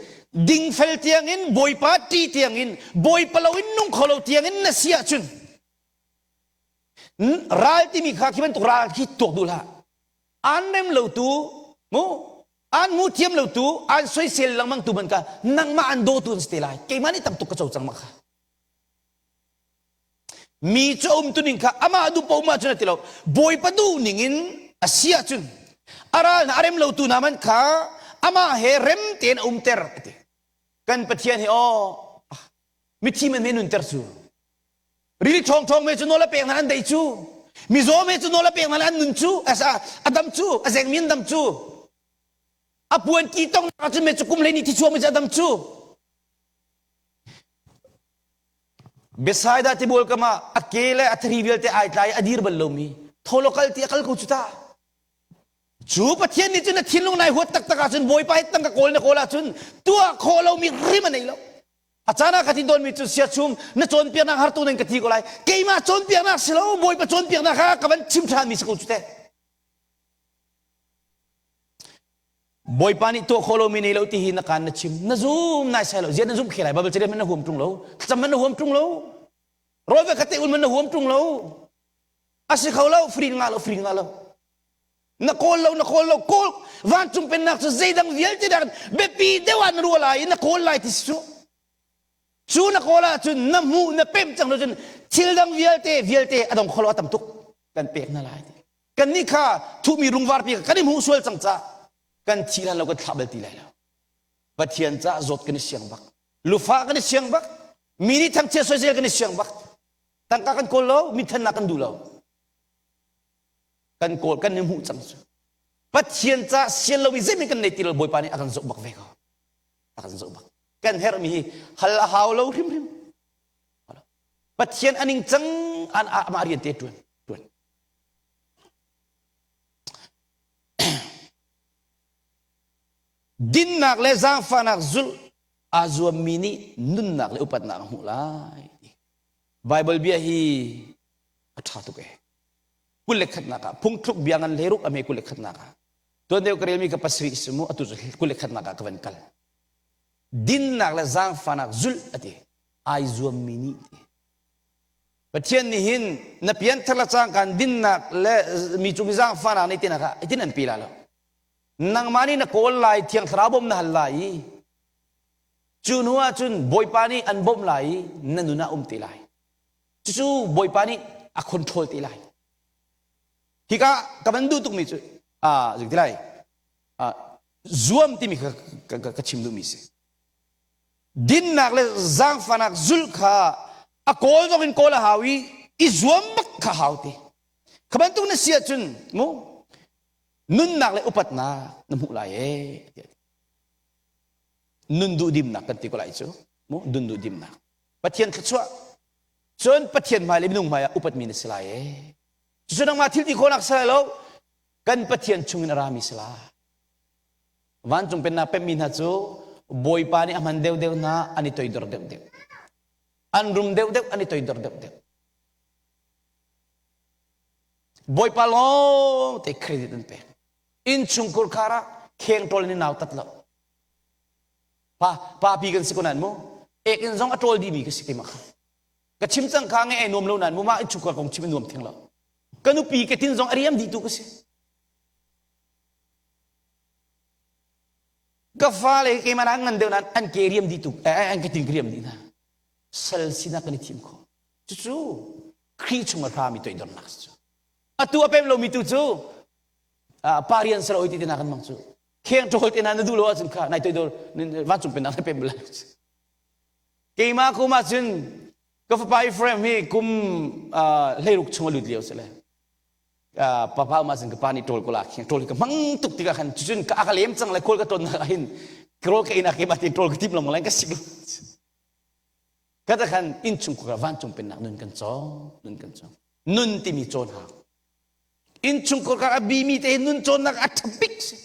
dingfel tiangin Bawipa ṭi tiangin Bawipa loin nung kho lo tiangin na si ahcun ral timi kha khi bantuk ral khi tuak duh hlah an rem lo tu mu an mu thiam lo tu an soisel lengmang tu man ka nangmah an dawtu an si te lai keimah nih tam tuk ka co cang ma kha Mi cu a umtuning kha amah duh paoh ahcun a ti lo. Bawipa duh ningin a si ahcun a ral hna a rem lotu hna man kha amah he rem tein a umter a ti. Kan Pathian hi aw mithi man he nunter cu. Rili ṭhawng ṭhawng me cu nawl a pek hna an dei cu. Mizaw me cu nawl a pek hna an nun cu a dam cu a zengmi an dam cu. A puan ki tong ahcun me cu kum hlei ni thi chuak mi cu a dam cu. Bethsaida tibual kam ah a ke le a thari vialte ai tlai a dir bal lomi tholo kal ti a kal ko cu ta. Cu Pathian nih cun na thinlung nai huat taktak ahcun Bawipa hi tangka kawl na kawl ahcun tuah khawh lomi rim a nei lo. A caan ah ka ti tawnmi cu siachum na cawnpiaknak har tu nan ka ti ko lai. Keimah cawnpiaknak si lo Bawipa cawnpiaknak kha ka van chim ṭhanmi si ko cu teh. Bawipa nih tuah khawh lomi nei lo ti hi na kaan na chim na zum nai sai lo zian na zum khe lai Bible cariam na huam ṭung lo thlacam man na huam ṭung lo rawl ve khat te ul man na huam ṭung lo a si kho lo free ngah lo free ngah lo na kawl lo na kawl lo kawl vancung pennak cu zeidang vialte dah biapi deuh ah na ruah lai i na kawl lai ti si cu cu na kawl ahcun na hmuh na pem cang lo cun thil dang vialte vialte a dong kho lo a tam tuk kan pek na lai ti Kannih kha thuhmi rungvarpi kan i hmuh sual cang ca kan thi hlan lo kan thlah bal ti lai lo. Pathian caah zawt kan i siang bak. Lufa kan i siang bak. Mi nih thangchiat soisel kan i siang bak. Tangka kan kawl lo, mithannak kan duh lo. Kan kawl kan i hmuh cang cu. Pathian caah sian lo i zeihmanh kan nei ti lo Bawipa nih a kan zoh bak ve ko. A kan zoh bak. Kan herhmi hi hal a hau lo hrimhrim. Pathian a ningcang an amah rian te ṭuan. Ṭuan. Dinnak le zaangfahnak zulh aa zuammi nih nunnak le upatnak a hmuh lai. Bible bia hi a ṭha tuk ee. 21nak ah phungthluk bia ngan hleiruk a hme 21nak ah tuan deuh ka relmi ka pasarih si mu atu cu 21nak ah ka van kal. Dinnak le zaangfahnak zulh a ti. Ai zuammi nih ti. Pathian nih hin na pianthar le cangkaan dinnak le mi cung i zaangfahnak nih tinak ah itin an pe la lo. Nangmah nih na kawl lai, Thiang Thlarau bawm na hal lai i cu hnu ah cun Bawipa nih an bawmh lai i na nun ah um te lai. Cucu Bawipa nih a control te lai. Hika ka van duh tukmi cu ah zing ti lai ah zuam timi kha ka, ka, ka chim duhmi si. Dinnak le zaangfahnak zulh kha a kawl zong in kawl a hau i i zuam bak kha hau ti. Kha bantuk na si ahcun mu nunnak le upatnak na hmuh lai ee tiah nun duhdimnak kan ti ko lai cu mu nun duhdimnak Pathian thluachuah cun Pathian hmai le minung hmai ah upatmi na si lai ee cucu nangmah thil ti khawhnak si lai lo kan Pathian chungin a rami si lai vancung pennak pemmi hna cu Bawipa nih a hman deuhdeuh hna an i toidor deuhdeuh an rum deuhdeuh an i toidor deuhdeuh Bawipa lawng te credit an pek. Innchungkhur khar ah kheng ṭawl in nau tat lo. Pa pa pi kan si ko nan mu. Ek in zong a ṭawl dihmi ka si keimah kha. Ka chim cang kha nge ai nuam lo nan mu mah innchungkhar kong chim a nuam theng lo. Ka nupi ka tin zong a riam dih tu ka si. Ka fale keimah na ngan deuh nan an ke riam dih tu an ke tin ka riam dih hna. Sal sinak kan i thim khawh. Cucu Khrih chung a hrami toidornak cu. Atu a pem lomi tu cu pa rian salo oi ti te na kan mang cu. Kheng ṭawl te na na duh lo ahcun kha nai toidor vancung pennak na pem lai. Keimah kum ahcun ka fapa Ephraim hi kum hleiruk chung a lut lio si le papa um ahcun ka pa nih ṭawl ko la kheng ṭawl hi ka hmang tuk tikah khan cucun ka a ka lem cang le khawl ka ṭawn nak hin rawl ka inn ah keimah tein ṭawl ka tim lengmang lai ka sik Kata khan innchungkhar ah vancung pennak nun kan cawng, nun kan cawng. Nun timi cawn hau. Innchungkhar kar a bimi te nun cawnnak a ṭha bik si.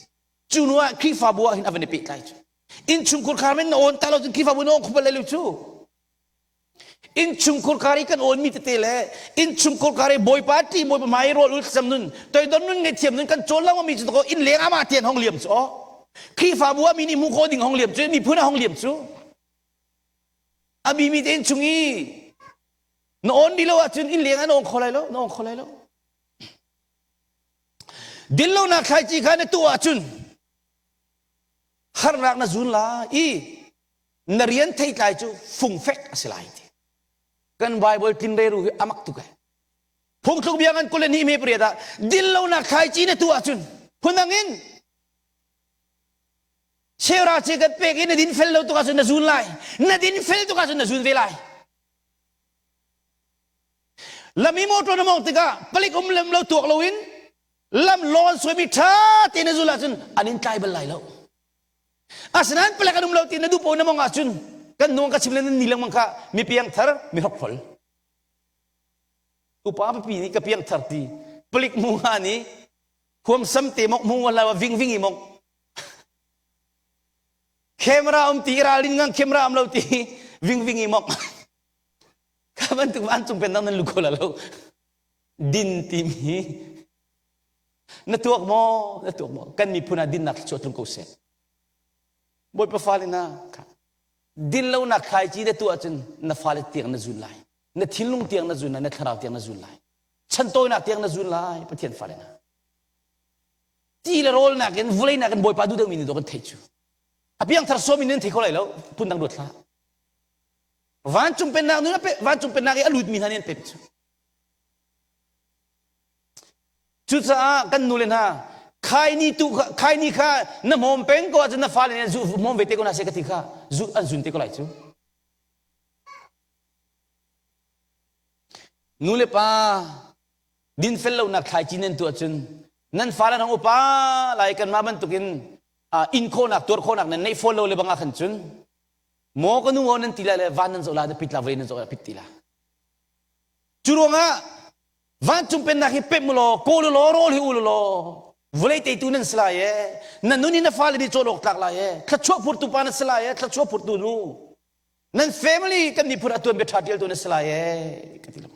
Cu hnu ah Khrihfabu ah hin a van i pehtlai cu. Innchungkhar khar men na awn ta lo cun Khrihfabu na awn kho bal lai lo cu. Innchungkhar khar i kan awn mi tete le innchungkhar khar i Bawipa ṭi Bawipa hmai rawl ul thlacam nun toidor nun ngaihthiam nun kan cawn lengmang mi cu ko inn leng amah tian hong liam cu aw. Khrihfabu ah mi nih hmuh khawh ding hong liam cu miphun ah hong liam cu. A bimi te chung i na on dih lo ahcun inn leng an ong kho lai lo na ong kho lai lo dinlonak thlaici kha na tuah ahcun harnak na zun lai i na rian theitlai cu fungfek a si lai ti kan bible tlin reru hi amak tuk e phungthluk bia ngan 22 me pariat ah dinlonak thlaici na tuah ahcun phundang in Cheura che kan pek i na din fel lo tuk ahcun na zun lai. Na din fel tuk ahcun na zun ve lai. Lam i motor na mong tikah palik um lem lo tuak loin lam lawn suaimi ṭha tein na zul ahcun an in tlai bal lai lo. Asinain palek an um lo ti na duh paoh na mong ahcun kan nuang ka chim le nan ni lengmang kha mi piangthar mi hrokhrol. Upa papi nih ka piangthar ti palik mu nga nih huamsam te mok mu la ving ving i mok Camera um ti ralrin ngang camera um lo ti ving ving i mok. Kha bantuk vancung pennak nan lu kho la lo. Din timi na tuak maw na tuak maw kan miphun ah dinnak thluachuah tlung ko seh. Bawipa fale na din lonak thlaici na tuah ahcun na fale tiang na zun lai. Na thinlung tiang na zun lai, na thlarau tiang na zun lai. Chantawinak tiang na zun lai, Pathian fale na. Ti le rawl nakin vulei nakin Bawipa duh deuhmi nih dawh kan theih cu. A piangthar sawmi nih an thei kho lai lo, phundang ruat hlah. Vancung pennak nun a pe, vancung pennak i a lutmi hna nih an pem cu. Cucaah kan nu le hna. Khaini tu khaini kha na hmawm peng ko ahcun na fale nih zu hmawm ve te ko hna seh ka ti kha zu an zun te ko lai cu. Nu le pa dinfel lonak thlaici nan tuah cun nan fale hang upa lai kanmah bantukin in khawhnak tuar khawhnak nan neih fawn lo le bang ah khan cun maw ka nu maw nan ti lai le van nan zoh la na pit la vei nan zoh la pit ti la cu ruangah vancung pennak hi pemh law kawl law rawl hi ul law vawlei teitu nan si lai e na nun in na fale nih cawn awk tlak lai e thluachuah phurtu pa na si lai e thluachuah phurtu nu nan family kan miphun a tuan bia ṭha ṭialtu na si lai e ka ti lo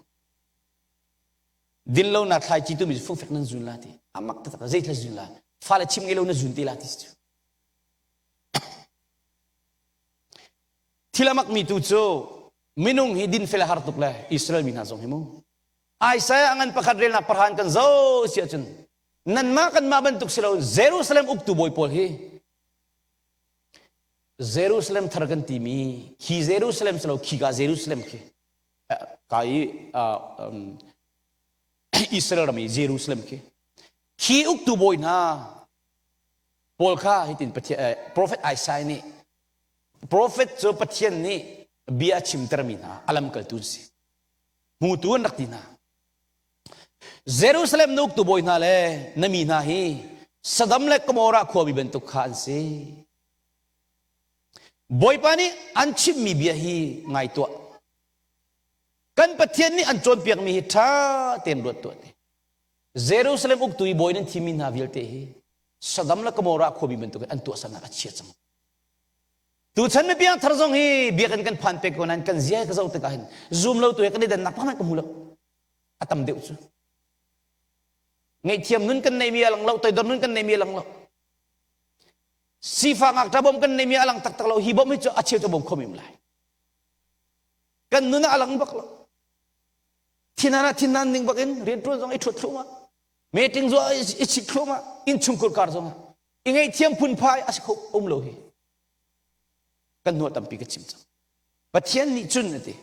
dinlonak thlaici tu mi fungfek nan zun la ti amak taktak zei thla zun la fale chim ngei lo na zun te la ti cu thil amak mi tu cu minung hi dinfel har tuk le Israel mi hna zong hi mu Isaiah ngan pakhat relnak parhan kan zo si ahcun nanmah kanmah bantuk si lo Jerusalem uktu bawi pawl hi Jerusalem thar kan timi khi Jerusalem si lo khika Jerusalem khi ka i Israel ram i Jerusalem khi khi uktu bawi hna pawl kha hitin Pathian prophet Isaiah nih prophet cu Pathian nih bia a chimtermi hna a lamkaltu an si hmutu an rak ti hna Jerusalem na uktu bawi hna le na mi hna hi Sodom le Gomorrah khuami bantuk kha an si Bawipa nih an chimmi bia hi ngai tuah kan Pathian nih an cawnpiakmi hi ṭha tein ruat tuah te Jerusalem uktu i bawi nan thimmi hna vialte hi Sodom le Gomorrah khuami bantukin an tuahsernak a chia cang Tuchan mi piangthar zong hi biakinn kan phan pek ko nain kan zia ka zoh tikah hin zum lo tu he kan i dannak pakhat ka hmu lo. A tam deuh cu. Ngaihthiam nun kan neimi a lang lo, toidor nun kan neimi a lang lo. Sifak ngakṭah bawm kan neimi a lang taktak lo. Hi bawm hi cu a cheu cu bawm kho mem lai. Kan nun ah a lang bak lo. Thinan ah thinan ning bak in rianṭuan zong i ṭhuat thluahmah. Meeting zong i chit thluahmah. Innchungkhur kar zong ah. I ngaihthiam phunphai a si kho um lo hi. Kan hnuah tampi ka chim cang. Pathian nih cun a ti.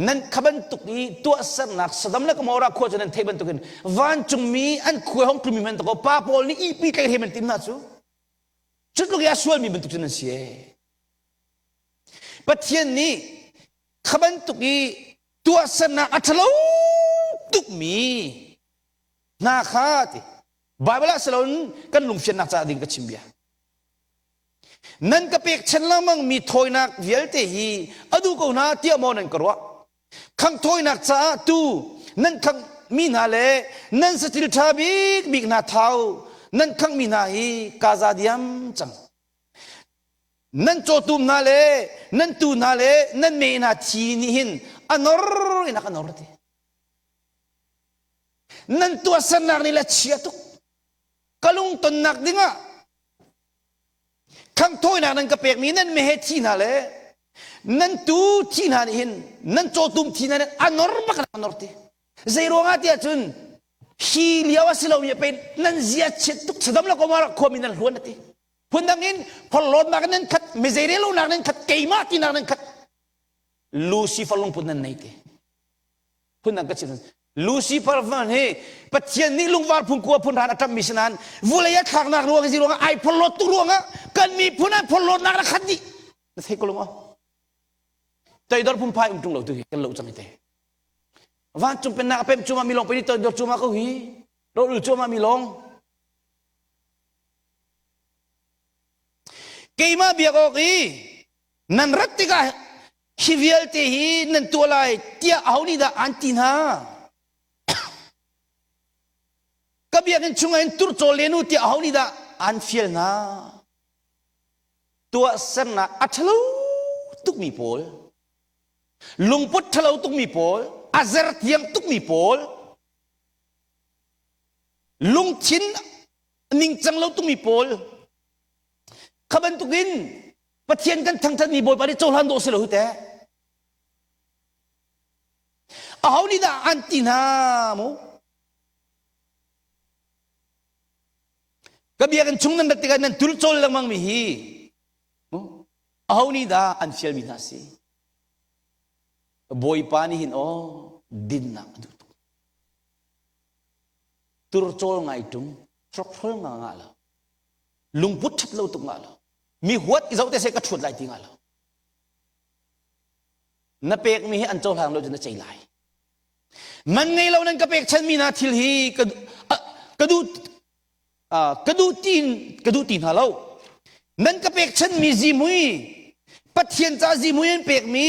Nan kha bantuk i tuahsernak Sodom le Gomorrah khua cu nan theih bantukin vancungmi an khua hong tlumi man ko pa pawl nih ipi tlai he man tim hna cu cu tluk i a sualmi bantuk cun nan si ee. Pathian nih kha bantuk i tuahsernak a ṭhalo tukmi hna kha ti Bible ah siloin kan lungfiannak caah ding ka chim bia. Nan ka pekchan lengmang mi thawinak vialte hi a duh ko hna tiah maw nan ka ruah? Khangh thawinak caah tu nan khangh mi hna le nan satil ṭha bikbik hna thau nan khangh mi hna hi kaa za diam cang. Nan cawtum hna le nan tuu hna le nan me hna thi nih hin a nor in a ka nor ti. Nan tuahsernak nih le chia tuk. Ka lungtonnak dingah khanghthawinak nan ka pekmi nan meheh thi hna le nan tuu thi hna nih hin nan cawtum thi hna nih a nor bak a nor ti zei ruangah tiah cun hi lio a si lomi a pen nan zia chiat tuk Sodom le Gomorrah khuami nan hluan a ti phundang in phorhlawtnak nan khat mizeirelonak nan khat keimah tinak nan khat Lucifer lungput nan nei ti phundang ka chim Lucifer van hi Pathian nih lungvar phungkua phun ran a ṭammi si nain vulei a thlaknak ruang zi ruangah ai phorhlawt tu ruangah kan miphun an phorhlawtnak na khat dih na thei ko lo maw toidor phunphai um ṭung lo tu hi kan lo cang hi te vancung pennak a pem cuma mi lawng pe toidor cuma ko hi rawlul cuma mi lawng keimah biak awk i nan rat tikah hi vialte hi nan tuah lai tiah aho nih dah an ti hna ka biakinn chungah hin turcawl len u tiah aho nih dah an fial hna tuahsernak a ṭhalo tukmi pawl lungput ṭhalo tukmi pawl a zertiang tukmi pawl lungthin ningcang lo tukmi pawl kha bantukin Pathian kan thangṭhatmi Bawipa nih cohlan dawh si lo hi teh. Aho nih dah an ti hna mu? Ka biakinn chung nan rat tikah nan tulcawl lengmang mi hi mu aho nih dah an fialmi hna si? Bawipa nih hin aw dinnak a duh tuk. Turcawl ngai ṭung. Hrokhrol nga ngah lo. Lungput ṭhat lo tuk ngah lo. Mi huat i zoh te seh ka ṭhuat lai ti ngah lo. Na pekmi hi an cohlang lo cun na cei lai. Man ngei lo nan ka pek chanmi hna thil hi ka ka duh ka duh ti ka duh ti hna lo. Nan ka pek chanmi zihmui Pathian ca zihmui an pekmi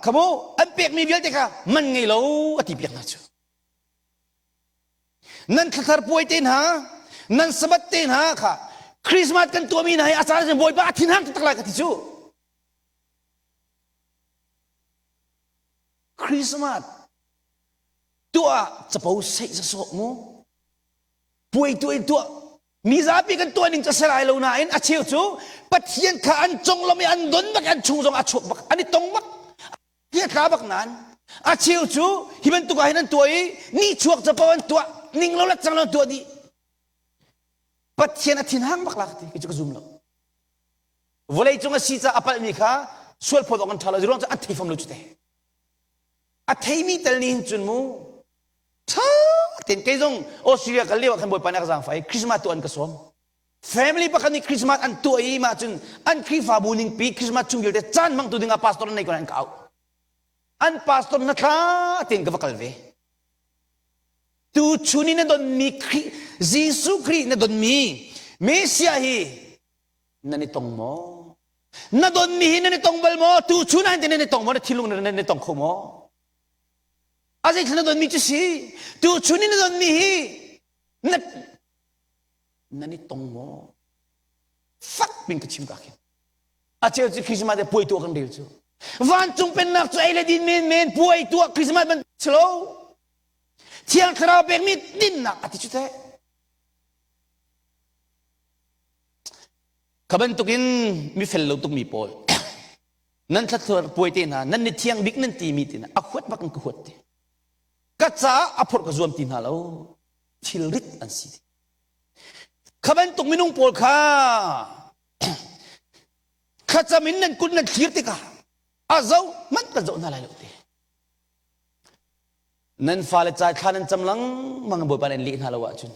khamu an pekmi vialte kha man ngei lo a ti piak hna cu. Nan thlathar puai te hna, nan sabat te hna kha Christmas kan tuahmi hna hi a caan cun Bawipa a thinhang taktak lai ka ti cu. Christmas tuah capo seih sawsawh mu. Puai tuah in tuah mi zapi kan tuah ning cu a si lai lo nain a cheu cu Pathian kha an conglawmh i an don bak an chung zong a chuak bak an i tong bak hi a tla bak nain a cheu cu hi bantuk ah hin an tuah i nihchuak capo an tuah ning lo le cang lo an tuah dih Pathian a thinhang bak la ka ti kei cu ka zum lo vawlei cung a si ca a palhmi kha sual phawt awk an ṭha lo ruang cu an thei fam lo cu te a theimi tel nih hin cun mu ṭha tein kei zong Australia kal lio ah khan Bawipa nih a ka zaangfah i Christmas tuah an ka sawm Family pakhat nih Christmas an tuah i mah cun an Khrihfabu ningpi Christmas chung vialte caan hmangtu dingah pastor an nei ko an ka auh. An pastor na thla tein ka va kal ve. Tu chun i na donmi Khrih Jesuh Khrih na donmi Messiah hi nan i tong maw? Na donmi hi nan i tong bal maw? Tu chun ah hin nan i tong maw? Na thinlung nan i tong kho maw? A zeitluk na donmi cu si? Tu chun i na donmi hi na nan i tong maw fak pin ka chim ka khin a cheu cu Christmas te puai tuah kan rel cu vancung pennak cu ei le din men men puai tuah Christmas ban si lo thiang thlarau pekmi dinnak a ti cu teh kha bantukin mi fel lo tukmi pawl nan thlathuar puai te hna nan ni thiang bik nan ti mi ti hna a huat bak in ka huat ti ka caah a phorh ka zuam ti hna lo thilrit an si Kha bantuk minung pawl kha thlacam in nan kut nan thlir tikah a zoh hmanh kan zoh hna lai lo ti. Nan fale ca thla nan cam lengmang Bawipa nih an leh hna lo ahcun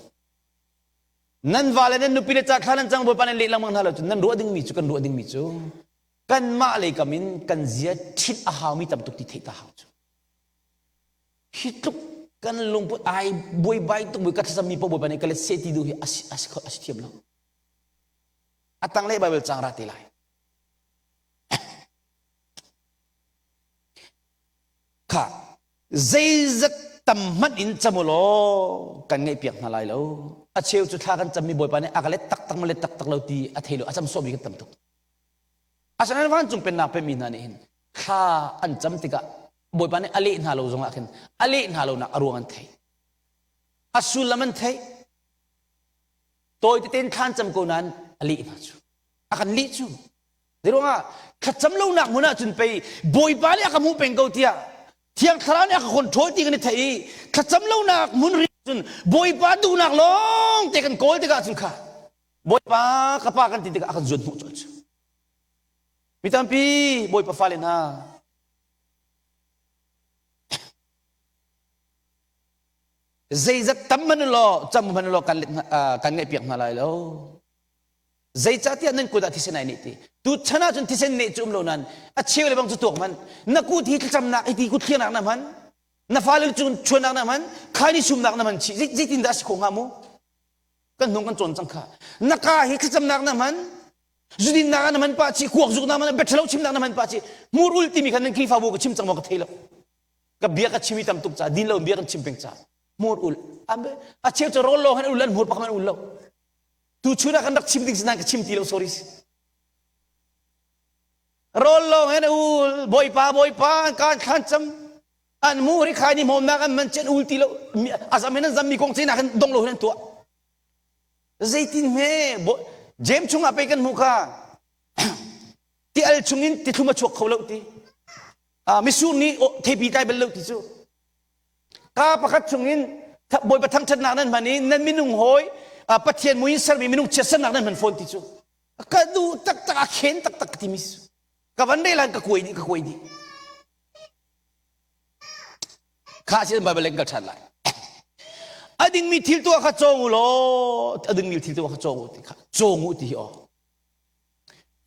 nan vale nan nupi le ca thla nan cam Bawipa nih an leh lengmang hna lo cun nan ruah dingmi cu kan ruah dingmi cu kanmah lei kam in kan zia ṭhit a haumi tam tuk ti theih ta hau cu. Hi tluk kan lungput ai buaibai tuk ka thlacammi paoh Bawipa nih ka let seh ti duh hi a si, a si, a si thiam lo. A tanglei Bible cang ra te lai. Kha zeizat tam hmanh in cam u law kan ngaihpiak hna lai lo. A cheu cu thla kan cammi Bawipa nih a ka let taktak ma let taktak lo ti a thei lo a cam sawhmi kan tam tuk. Asinain vancung pennak pemi hna nih hin thla an cam tikah Bawipa nih a leh hna lo zongah khin a leh hna lonak a ruang an theih. A sullam an theih. Tawi tein thla an cam ko nain a leh hna cu. A kan leh cu. Zeiruangah thlacam lonak hmun ah cun pei Bawipa nih a ka hmuh peng ko tiah Thiang Thlarau nih a ka control ti kan i theih i thlacam lonak hmun ri cun Bawipa duhnak lawng te kan kawl tikah cun kha Bawipa ka pa kan ti tikah a kan zuan hnawh colh cu. Mi tampi Bawipa fale hna Zeizat tam hmanh law cam hmanh law kan kan ngaihpiak hna lai lo. Zeicahtiah nan kut ah thisen ai neh ti. Tu chan ah cun thisen neh cu um lo nain a cheu le bang cu tuak hmanh. Na kut hi thlacamnak hi ti kut thliarnak na hman. Na fale cun chuannak na hman. Khaini sumnak na hman chih. Zeitin dah a si khawh hnga mu? Kan hnung kan cawn cang kha. Na ka hi thlacamnak na hman. Zudinnak ah na man pah chih, kuak zuknak man biaṭhalo chimnak na man pah chih. Hmur ul timi khan nan Khrihfabu ka chim cang maw ka thei lo. Ka bia ka chim i tam tuk caah din lo bia kan chim peng caah hmur ul. A cheu cu rawl lawng han ul an hmur pak man ul lo. Tu chun ah kan rak chim ding si nain ka chim ti lo sorry. Rawl lawng han ul bawipa bawipa kan thlan cam an mu ri khai ni hmawmnak an man chen ul ti lo a zam in an zam mi kong cenak hin dong lo hin an tuah Zeitin hme James chungah pei kan hmuh kha ti al chungin ti thlum a chuak kho lo ti misur nih theipi tlai bal lo ti cu ka pakhat chungin Bawipa thangṭhatnak nan hman i nan minung hawi Pathian mui in sermi minung chiatsernak nan hman fawn ti cu ka duh taktak a khen taktak ka timi ka van rel ka kuai dih ka kuai dih Kha sin Bible in ka ṭhan lai. A dingmi thil tuah kha cawng u law a dingmi thil tuah kha cawng u ti kha cawng u ti hi aw.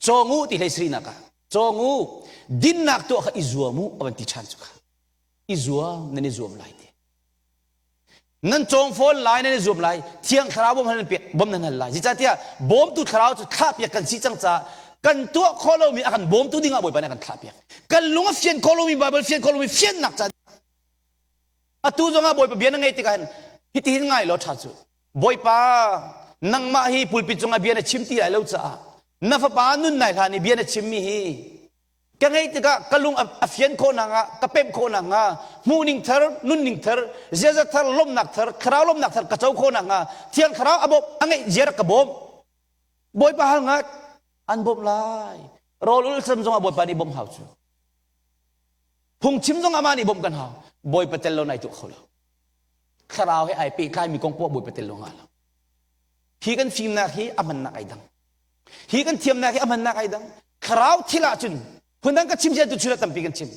Cawng u ti hlei sarinak ah cawng u dinnak tuah kha i zuam u a van ti ṭhan cu kha. I zuam nan i zuam lai ti. Nan cawng fawn lai nan i zuam lai thiang thlarau bawm hal nan pek bawm nan hal lai. Zeicahtiah bawmtu thlarau cu thlah piak kan si cang caah kan tuah khawh lomi a kan bawmtu dingah Bawipa nih a kan thlah piak. Kan lung a fian khawh lomi Baibal fian khawh lomi fiannak ca Atu zongah Bawipa bia na ngaih tikah hin hitihin ngai law ṭha cu. Bawipa, nangmah hi pulpit cungah bia na chim ti lai lo caah na fapa nun nai hlan i bia na chimmi hi ka ngeih tikah ka lung a fian khawh nakhnga ka pemh khawh nakhnga hmuhning thar nunning thar ziaza thar lawmhnak thar thlarau lawmhnak thar ka co khawh nakhnga thiang thlarau a bawmh a ngeih zia rak ka bawm Bawipa hal ngat an bawmh lai rawl ul sam zongah Bawipa nih bawmh hau cu Phungchim zong amah nih bawmh kan hau. Bawipa tel lo nai tuah kho lo. Thlarau he ai pehtlaimi kong poah Bawipa tel lo ngah lo. Hi kan fimnak hi a hmannak ai dang. Hi kan thiamnak hi a hmannak ai dang. Thlarau thil ahcun phundang ka chim sia tu chun tampi kan chim.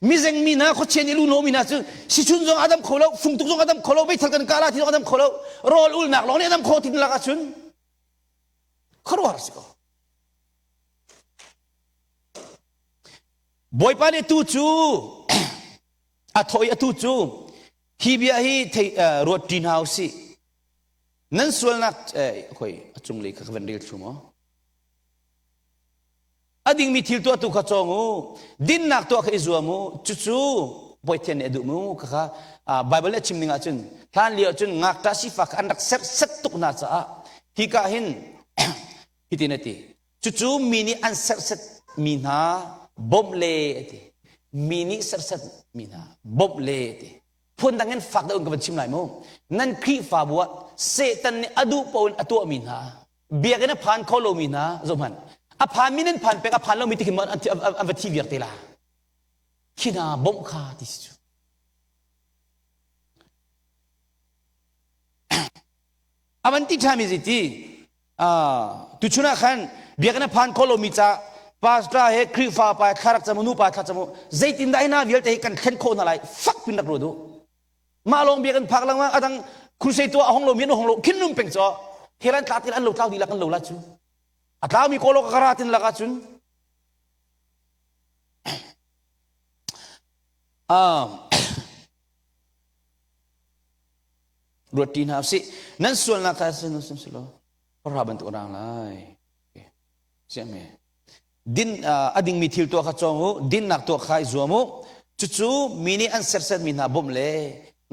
Mizeng mi hna khuachian i luno mi hna cu sichun zong adam kho lo, fungtuk zong adam kho lo, meithal kan kah la thi zong adam kho lo, rawl ulnak lawng nih adam kho tin lak ahcun khuaruahhar si ko. Bawipa nih tu cu a thawh i atu cu hi bia hi thei ruat ṭi hna u sih. Nan sualnak khoi a cunglei kha ka van rel thlu maw? A dingmi thil tuahtu kha cawng u, dinnak tuah kha i zuam u, cucu Bawi nih a duh mu khakha Bible nih a chim ning ahcun hlan lio ahcun ngakṭah sifak kha an rak serhsat tuk hna caah hika hin hitin a ti Cucu mi nih an serhsat mi hna bawmh le a ti. Mi nih serhsat mi hna bawmh le a ti. Phundang in fak deuh in ka van chim lai mu. Nan Khrihfabu ah Satan nih a duh paoh in a tuahmi hna, biakinn a phan kho lomi hna, zohhmanh. A phanmi nan phan pek, a phan lomi ti khin an, an va thi viar te la. Khi hna bawmh kha ti si cu. A van ti ṭhami zeiti? Tuchun ah khan biakinn a phan kho lomi ca pastor he Khrihfa pa thla rak cam u nu pa thla cam u zeitindah hi hna vialte hi kan thlen khawh hna lai fak pin rak ruat u mah lawng biakinn phak lengmang adang crusade tuah a hong lomi an hong lo khin num peng caw helan tla tin an lo tlau dihlak an lo la cu a tlaumi kawlo ka kara tin lak ahcun Ruat ṭi hna usih. Nan sualnak kha sin sin si law hra bantuk rang lai. Siame. Din a dingmi thil tuah kha cawng u, dinnak tuah kha i zuam u. Cucu mi nih an sersetmi hna bawmh le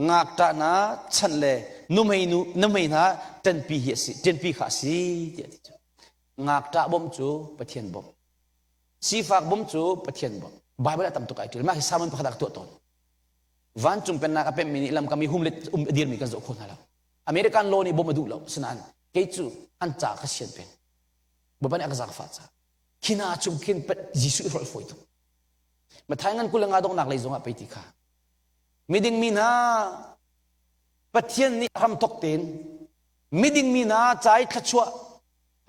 ngakṭah hna chanh le nuhmei nu nuhmei hna ṭanpi hi a si, ṭanpi kha a si tiah ti cu. Ngakṭah bawmh cu Pathian bawmh. Sifak bawmh cu Pathian bawmh. Bible ah tam tuk ai ṭial. Mah hi sermon pakhat ah ka tuah tawn. Vancung pennak a pemmi nih lamkam i hum le um a dirmi kan zoh kho hna lo. American law nih bawmh a duh lo. Asinain kei cu an ca ka sian peng. Bawipa nih a ka zaangfah ca. Khi hna chung khin Jesuh i hrolh fawi tuk. Mathai ngan 25 donghnak lei zongah pei ti kha. Miding mi hna Pathian nih hramthok tein miding mi hna ca i thluachuah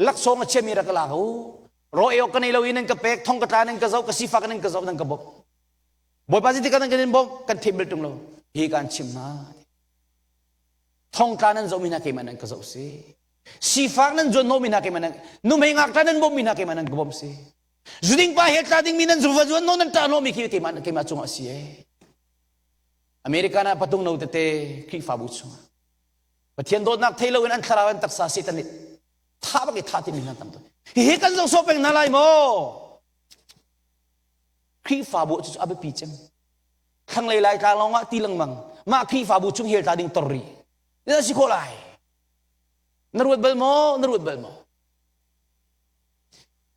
laksawng a chiami rak ka lak u. Raw ei awk ka nei lo i nan ka pek, thong ka tla nan ka zoh, ka sifak nan ka zoh, nan ka bawmh. Bawipa zeitik ah nan kan in bawmh kan theih bal ṭung lo hi kaan chim hna thongtla nan zohmi hna keimah nan ka zoh si sifak nan zuan hnawhmi hna keimah nan nuhmei ngakṭah nan bawmhmi hna keimah nan ka bawmh si zuding pa he tla dingmi nan zuva zuan hnawh nan ṭah hnawhmi khi keimah keimah cungah a si ee American ah patung no tete Khrihfabu chungah Pathian dawtnak thei loin an thlarau an taksa Satan nih tha bak i tha timi hna tam tuk hihi kan zoh sawh peng hna lai maw Khrihfabu cu a biapi cem. Thlanglei Laitlang lawng ah ti lengmang. Mah Khrihfabu chung hel tla ding tor rih. Na si khawh lai. Na ruat bal maw? Na ruat bal maw?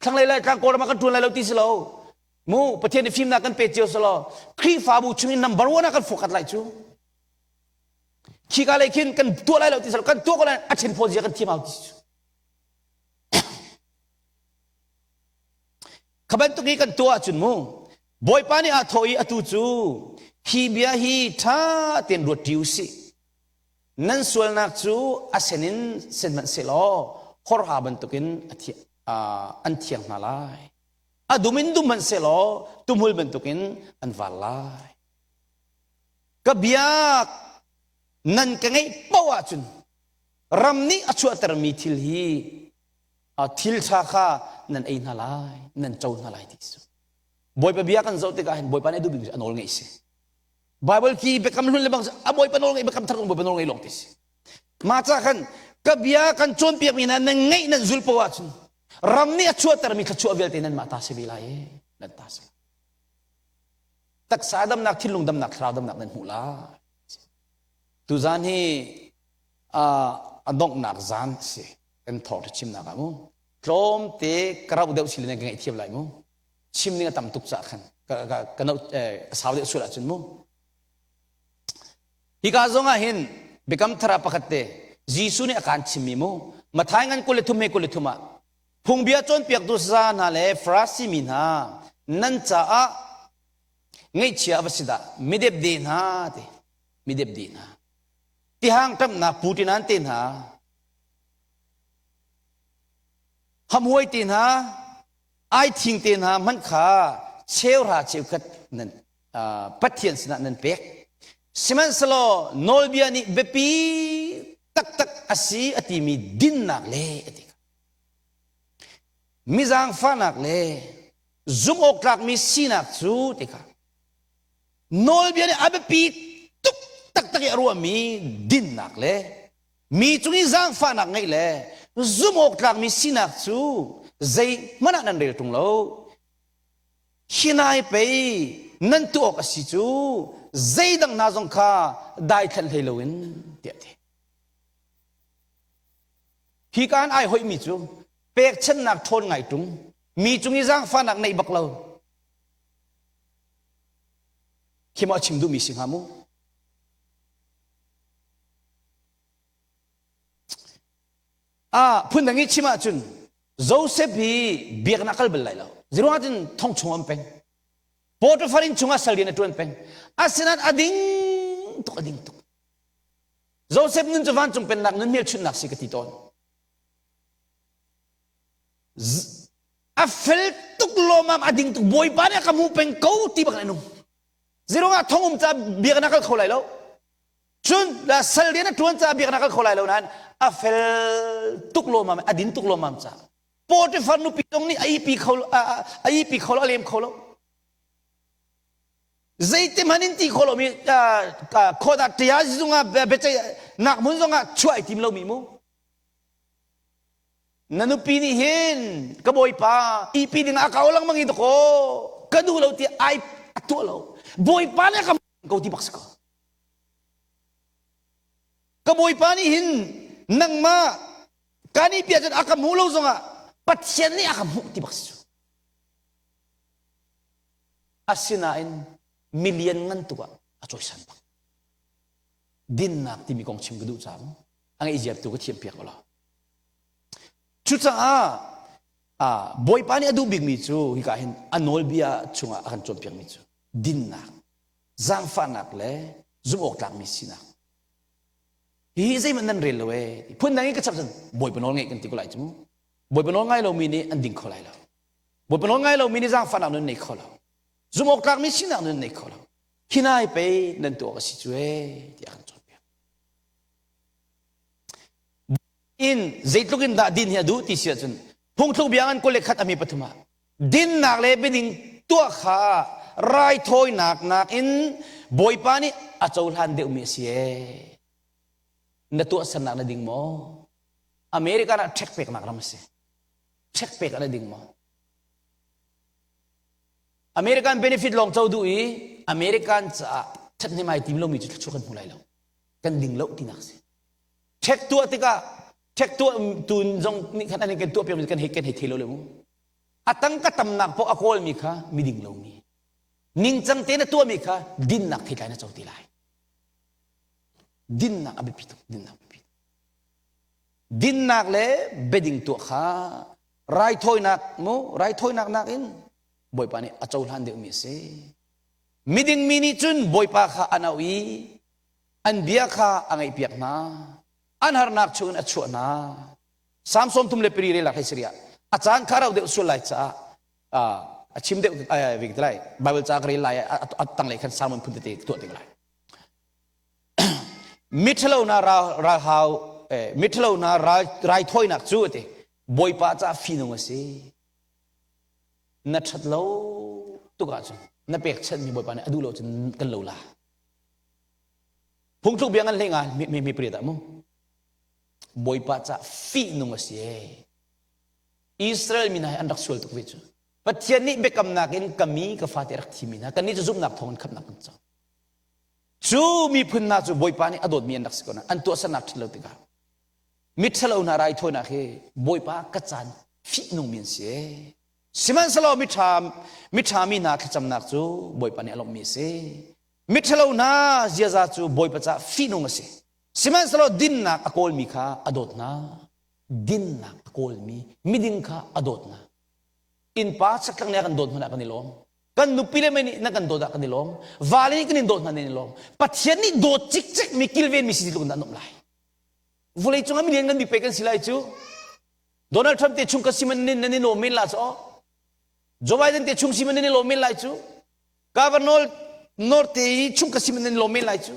Thlanglei Laitlang Kawlram ah kan ṭuan lai lo ti si lo. Mu Pathian nih fimnak kan pe cio si lo. Khrihfabu chung in number one ah kan fokat lai cu. Khika lei khin kan tuah lai lo ti si lo. Kan tuah ko lai a ṭhen phaw zia kan thiam hau ti si. Kha bantuk i kan tuah ahcun mu Bawipa nih aa thawh i atu cu hi bia hi ṭha tein ruat ṭi u sih. Nan sualnak cu a sen in sen hmanh sehlaw horha bantukin an thiang hna lai. A dum in dum hmanh sehlaw tumhul bantukin an vaal lai. Ka bia. Nan ka ngeih paoh ahcun ram nih a chuahtermi thil hi thil ṭha kha nan ei hna lai, nan co hna lai ti su. Bawipa bia kan zoh tikah hin Bawipa nih a duh bik a nawl ngeih si. Bible ki biakam hlun le bang a Bawipa nawl ngeih biakam thar zong Bawipa nawl ngeih lawng ti si. Mah ca khan ka bia kan cawnpiakmi hna nan ngeih nan zul poah ahcun ram nih a chuahtermi thluachuah vialte nan mah ta si ve lai e nan ta si. Taksa damnak, thinlung damnak, thlarau damnak nan hmuh lai. Tuzan hi a donghnak zan si kan thawngṭha chimnak ah mu tlawmte ka rauh deuh si le ka ngaihthiam lai mu chim ding a tam tuk caah khan ka ka ka no ka sau deuh sual ahcun mu hika zong ah hin biakam thar ah pakhat te Jesuh nih a kaan chimmi mu Mathai ngan 23 he 23 ah phungbia cawnpiaktu saza hna le Farasi mi hna nan caah ngaihchia a va si dah midepde hna ti midepde hna tihang ṭamhnak putinan te hna hamhuai te hna aithing te hna hmanh kha cheuhra cheukhat nan Pathian sinah nan pek sihmanhsehlaw nawlbia nih biapi taktak a si a timi dinnak le a ti mi zaangfahnak le zumh awk tlakmi sinak cu ti kha nawlbia nih a biapi tuk taktak i a ruahmi dinnak le mi cung i zaangfahnak ngeih le zumh awk tlakmi sinak cu zeihmanh ah nan rel ṭung lo. Hi nai pei nan tuah awk a si cu zeidang hna zong kha daithlanh hlei loin tiah ti. Hi kaan ai hoihmi cu pekchannak ṭhawn ngai ṭung, mi cung i zaangfahnak neih bak lo. Khi maw a chim duhmi si hnga mu? Ah, phundang i chim ahcun Joseph hi biaknak kal bal lai lo. Zeruang ahcun thong chung am peng. Potiphar inn chungah sal rian a ṭuan peng. Asinain a ding tuk, a ding tuk. Joseph nun cu vancung pennak nun hmelchunhnak si ka ti tawn. A fel tuk lawmam a ding tuk Bawipa nih a ka hmuh peng ko ti bak in a nung. Zeruang ah thong um ca biaknak kal kho lai lo. Cun sal rian a ṭuan caah biaknak kal kho lai lo nain a fel tuk lawmam a din tuk lawmam caah Potifar nupi zong nih a ipi kho a ipi kho lo a lem kho lo. Zeiti hmanh in ti kho lomi khodah ṭia zung ah biaceihnak hmun zong ah chuah ai tim lomi mu. Na nupi nih hin ka bawipa ipi ding ah ka lengmang i dakaw ka duh lo ti ai a tuah lo. Bawipa nih a ka ko ti bak si ko. Ka bawipa nih hin nangmah kan i piah cun a ka hmuh lo zongah Pathian nih a ka hmuh ti bak si cu. Asinain milian ngan tuk ah a cawisan bak. Dinnak timi kong chim ka duh caah a ngeih tu ka thiam piak law. Cucaah Bawipa nih a duh bikmi cu hika hin a nawlbia chungah a kan cawnpiakmi cu dinnak, zaangfahnak le zumh awk tlakmi sinak. Hihi zeihmanh nan rel lo ee. Phundang in ka chap cun Bawipa nawl ngeih kan ti ko lai cu mu. Bawipa nawl ngai lomi nih an ding kho lai lo. Bawipa nawl ngai lomi nih zaangfahnak nun nei kho lo. Zumh awk tlakmi sinak nun nei kho lo. Hi nai pei nan tuah awk a si cu ee tiah kan cawnpiak. In zeitluk in dah din hi a duh ti si ahcun phungthluk bia ngan 21 a mi pathum ah dinnak le biading tuah kha raithawinak nakin Bawipa nih a cohlan deuhmi a si ee. Na tuahsernak na ding maw? American ah ṭhek peknak ram a si. Ṭhek pek ah na ding maw? American benefit lawng co duh i American caah ṭhathnem ai tim lomi cu thluachuah kan hmu lai lo. Kan ding lo tinak si. Ṭhek tuah tikah ṭhek tuah tun zong nih khan an kan tuah piakmi kan hei kan hei thei lo le mu. A tangka tamnak poh a kawlmi kha miding lomi. Ningcang te na tuahmi kha dinnak theitlai na co ti lai. Dinnak a biapi tuk. Dinnak biapi. Dinnak le biading tuah kha raithawinak mu raithawinak nakin Bawipa nih a cohlan deuhmi a si. Miding mi nih cun Bawipa kha an auh i an bia kha a ngaihpiak hna. An harnak chungin a chuah hna. Salm sawm thum le pari relak hei siriah a caan kha rau deuh sual lai caah a chim deuh vik te lai Bible ca ka rel lai a tanglei khan sermon phun tete tuah ding lai. Miṭhalo hna ralhau miṭhalo hna raithawinak cu a ti Bawipa caah fihnung a si. Na ṭhat lo tuk ahcun na pekchanhmi Bawipa nih a duh lo cun kan lo la. Phungthluk bia ngan hlei nga mi mi pariat ah mu. Bawipa caah fihnung a si ee. Israel mi hna hi an rak sual tuk ve cu. Pathian nih biakamnak in ka mi ka fate rak thimi hna kannih cu zumhnak thawng in khamhnak kan co. Cu miphun hna cu Bawipa nih a dawtmi an rak si ko nain an tuahsernak ṭhat lo tikah miṭhalo hna raithawinak hi Bawipa ka caan fihnungmi an si. Sihmanhsehlaw miṭha miṭha mi hna thlacamnak cu Bawipa nih a lawmhmi a si. Miṭhalo hna ziaza cu Bawipa caah fihnung a si. Sihmanhsehlaw dinnak a kawlmi kha a dawt hna. Dinnak a kawlmi miding kha a dawt hna. Innpa chakthlang nih a kan dawt hmanh ah kan i lawm. Kan nupi le mei nih na kan dawt ah kan i lawm. Vale nih kan in dawt hna nan i lawm. Pathian nih dawt cikcek mi kilven mi si tluk in dah an um lai. Vawlei cung ah milian ngan bik pei kan si lai cu. Donald Trump te chung ka si man nan i lawm men la cu. Joe Biden te chung si man nan i lawm men lai cu. Governor North te chung ka si man nan i lawm men lai cu.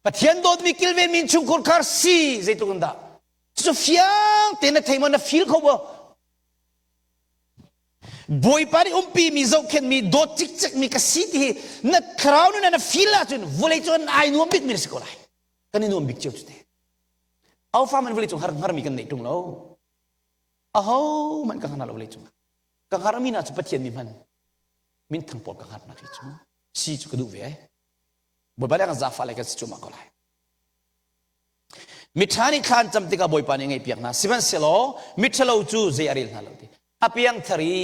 Pathian dawtmi kilven mi chungkhur khar si zeitluk in dah. Cu fiang te na thei maw na feel kho maw? Bawipa nih umpi mi zohkhenh mi dawt cikcek mi ka si ti hi na thlarau nun na feel ahcun vawlei cung ai nuam bik mi na si ko lai. Kan i nuam bik cio cu te. Aufa man vawlei cung har hngar mi kan neih tung lo. Aho man ka hngar lo vawlei cung. Ka hngar mi na cu Pathian mi hman min thang pawl ka hngar nak hi cu si cu ka duh ve ai. Bawipa le kan zafa le kan si cu ma ko lai. Miṭha nih thla an cam tikah Bawipa nih a ngaihpiak hna. Sihmanhsehlaw miṭhalo cu zei a rel hna lo ti. A piangthar i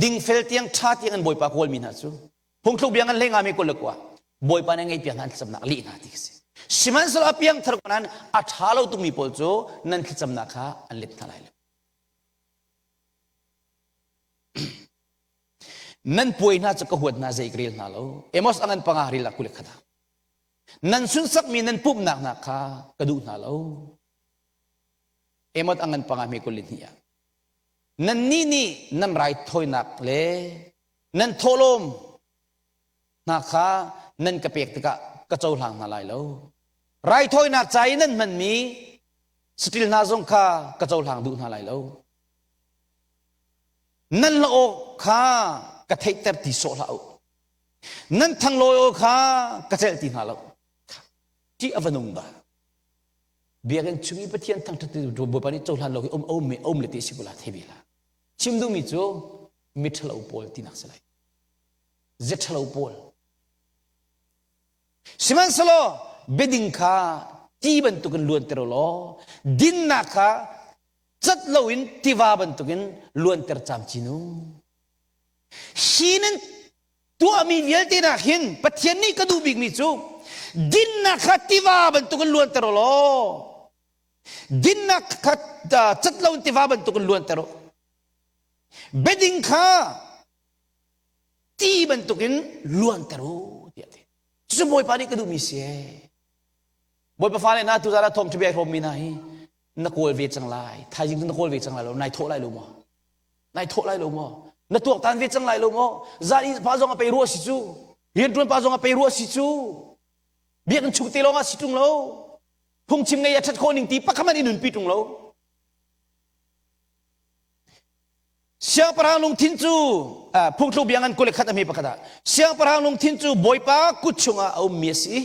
dingfel tiang ṭha tiang an Bawipa kawlmi hna cu phungthluk bia ngan hlei ngami kul le kua Bawipa nih a ngaihpiak hna an thlacamnak a leh hna ti a si. Sihmanhsehlaw a piangthar ko nain a ṭha lo tukmi pawl cu nan thlacamnak kha an let hna lai lo. Nan puai hna cu ka huat hna zei ka rel hna lo. Amos a ngan panga ril ah kul le khat ah. Nan sunsakmi nan pumhnak hna kha ka duh hna lo. Emot a ngan panga hme kul le hnih ah. Nannih nih nan raithawinak le nan thawhlawm hna kha nan ka pek tikah ka cohlang hna lai lo. Raithawinak ca i nan hmanmi saṭil hna zong kha ka cohlang duh hna lai lo. Nan la awk kha ka theihter ti sawh hlah u. Nan thanglawi aw kha ka celh ti hna lo. Ṭih a va nung ba. Biakinn chung i Pathian thangṭhat Bawipa nih cohlan lo hi um um um le ti si kula thei ve la. Chim duhmi cu miṭhalo pawl tinak si lai. Zeṭhalo pawl. Sihmanhsehlaw biading kha ti bantukin luanter u law dinnak kha cat loin tiva bantukin luanter camcin u. Hi nan tuahmi vialte nak hin Pathian nih ka duh bikmi cu dinnak kha tiva bantukin luanter u law dinnak kha cat loin tiva bantukin luanter u. Biading kha ti bantukin luanter u tiah ti. Cucu Bawipa nih ka duhmi si. Bawipa fale hna tuzaan ah thawngṭha bia hrawmmi hna hi na kawl ve cang lai. Thaizing cu na kawl ve cang lai lo, nai thawh lai lo maw? Nai thawh lai lo maw? Na tuaktan ve cang lai lo maw? Zan i pa zong a pei rua si cu. Rianṭuan pa zong a pei rua si cu. Biakinn chung te lawng ah si ṭung lo. Phungchim ngei a ṭhat khawh ning ti pakhat hmanh i nunpi ṭung lo. Siangpahrang lungthin cu phungthluk bia ngan 21 a hme pakhat ah siangpahrang lungthin cu Bawipa kut chungah a ummi a si.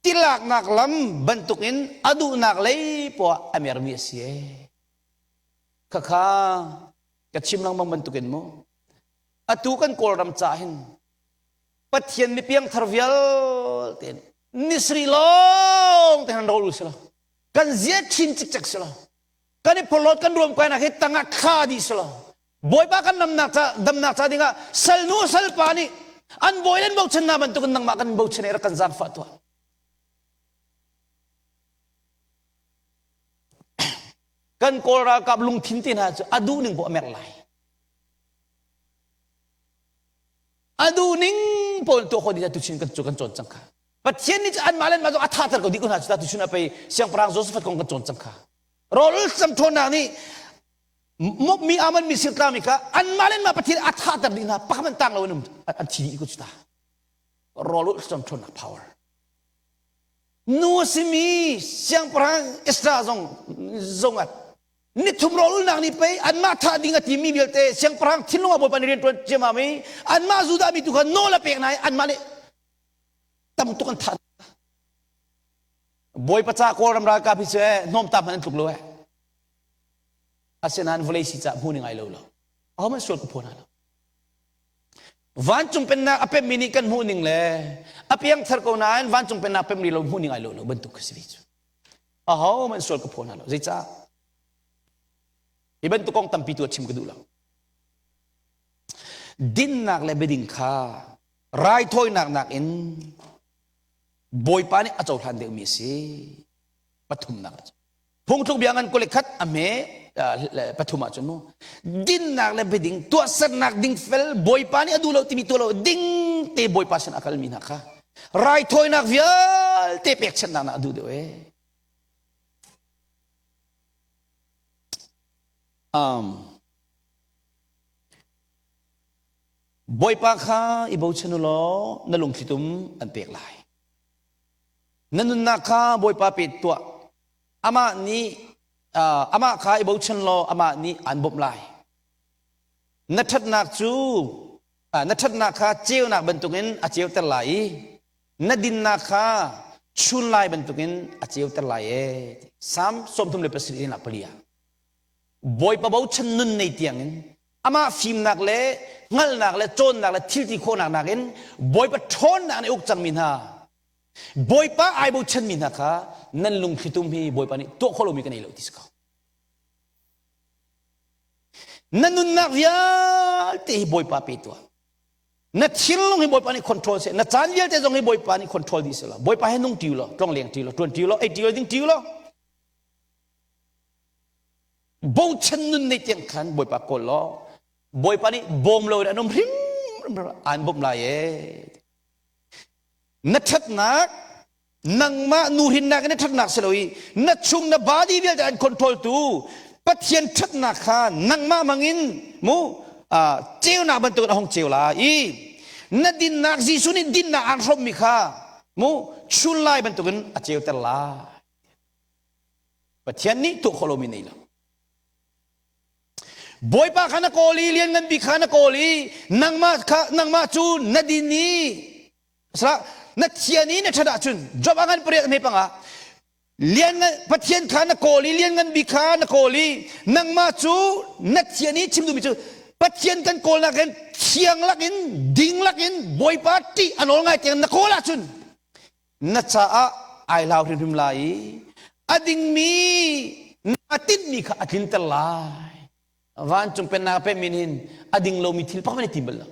Tilaknak lam bantukin a duhnak lei poah a mermi a si. Khakha ka chim lengmang bantukin mu atu kan Kawlram ca hin Pathian mi piangthar vialte nisri lawng te han rol u sila kan zia chin cikcek sila kan i phorhlawt kan ruam kai nak hi tangah thla dih sila Bawipa kan namnak ca damnak ca dingah salnu salpa nih an bawi le an bochan hna bantukin nangmah kan bochan i rak kan zaangfah tuah kan kawl ralkap lungthin te hna cu a duh ning poh a merh lai a duh ning pawl tuah khawh ding tuchin kan cu kan cawn cang kha Pathian nih anmah le anmah zong a thater ko dih ko hna cu tuchun a pei siangpahrang Joseph kong kan cawn cang kha rawl sam ṭhawnnak nih mi aman mi sirtlami kha anmah le anmah Pathian a thater dih hna pakhat man tang lo in an thi dih ko cu ta rawl sam ṭhawnnak power. Nu a simi siangpahrang Ezra zong zong ah nithum rawlulnak nih pei anmah thah ding a timi vialte siangpahrang thinlung ah Bawipa nih rian ṭuan ciammam i anmah Judah mi tu kha nawl a pek hna i anmah nih tam tuk an thah. Bawipa ca Kawlram ralkap hi cu hnawmtam hmanh an tluk lo eh. Asinain vawlei si cah hmu ning ai lo lo. Ahohmanh sual ka phaw hna lo. Vancung pennak a pemmi nih kan hmuh ning le a piangthar ko nain vancung pennak pem rih lo hmuh ning ai lo lo bantuk ka si ve cu. Ahohmanh sual ka phaw hna lo. Zeicah? Hi bantuk kong tampi tu a chim ka duh lo. Dinnak le biading kha raithawinak nakin Bawipa nih a cohlan deuhmi a si. Pathumnak Phungthluk bia ngan 21 a hme pathum ahcun mu dinnak le biading tuahsernak dingfel Bawipa nih a duh lo timi tuah lo ding te Bawipa sin a kalmi hna kha raithawinak vialte pekchanhnak na a duh deuh ee. Um, Bawipa kha i bochan u law na lungthlitum an pek lai. Na nunnak kha Bawipa pe tuah. Amah nih uh, amah kha i bochan law amah nih aan bawmh lai. Na ṭhatnak cu uh, na ṭhatnak kha ceunak bantukin a ceuter lai i na dinnak kha chun lai bantukin a ceuter lai e. Salm 37 in pali ah. Bawipa bochan nun nei tiangin amah fimnak le hngalhnak le cawnnak le thilti khawhnak nakin Bawipa ṭhawnnak nih uk cangmi hna Bawipa ai bochanmi hna kha nan lungthlitum hi Bawipa nih tuah khawh lomi ka nei lo ti si ko. Na nunnak vialte hi Bawipa pe tuah. Na thinlung hi Bawipa nih control seh. Na caan vialte zong hi Bawipa nih control dih seh law. Bawipa he nung ṭi law, tlong leng ṭi law, ṭuan ṭi law, ei ṭi law, ding ṭi law. Bochan nun nei tiang khan Bawipa kawl law Bawipa nih bawm lo in an um hrim aan bawmh lai ee. Na ṭhatnak nangmah nuhrinnak in na ṭhatnak si lo i na chung na body vialte an control tu Pathian ṭhatnak kha nangmah mangin mu ceunak bantukin a hung ceu lai i na dinnak Jesuh nih dinnak aan hrawmmi kha mu chun lai bantukin a ceuter lai. Pathian nih tuah khawh lomi nei lo. Bawipa kha na kawl i lianngan bik kha na kawl i nangmah kha nangmah cu na din i sala na thian i na ṭhat ahcun Job a ngan pariat hme panga lianngan Pathian kha na kawl i lianngan bik kha na kawl i nangmah cu na thian i chim duhmi cu Pathian kan kawlnak in thiang lakin ding lakin Bawipa ṭih a nawl ngai tiang na kawl ahcun na caah ai hlau hrimhrim lai i a dingmi naa tinhmi kha a tlinter lai. Vancung pennak a pekmi nih hin a ding lomi thil pakhat i tim bal lo.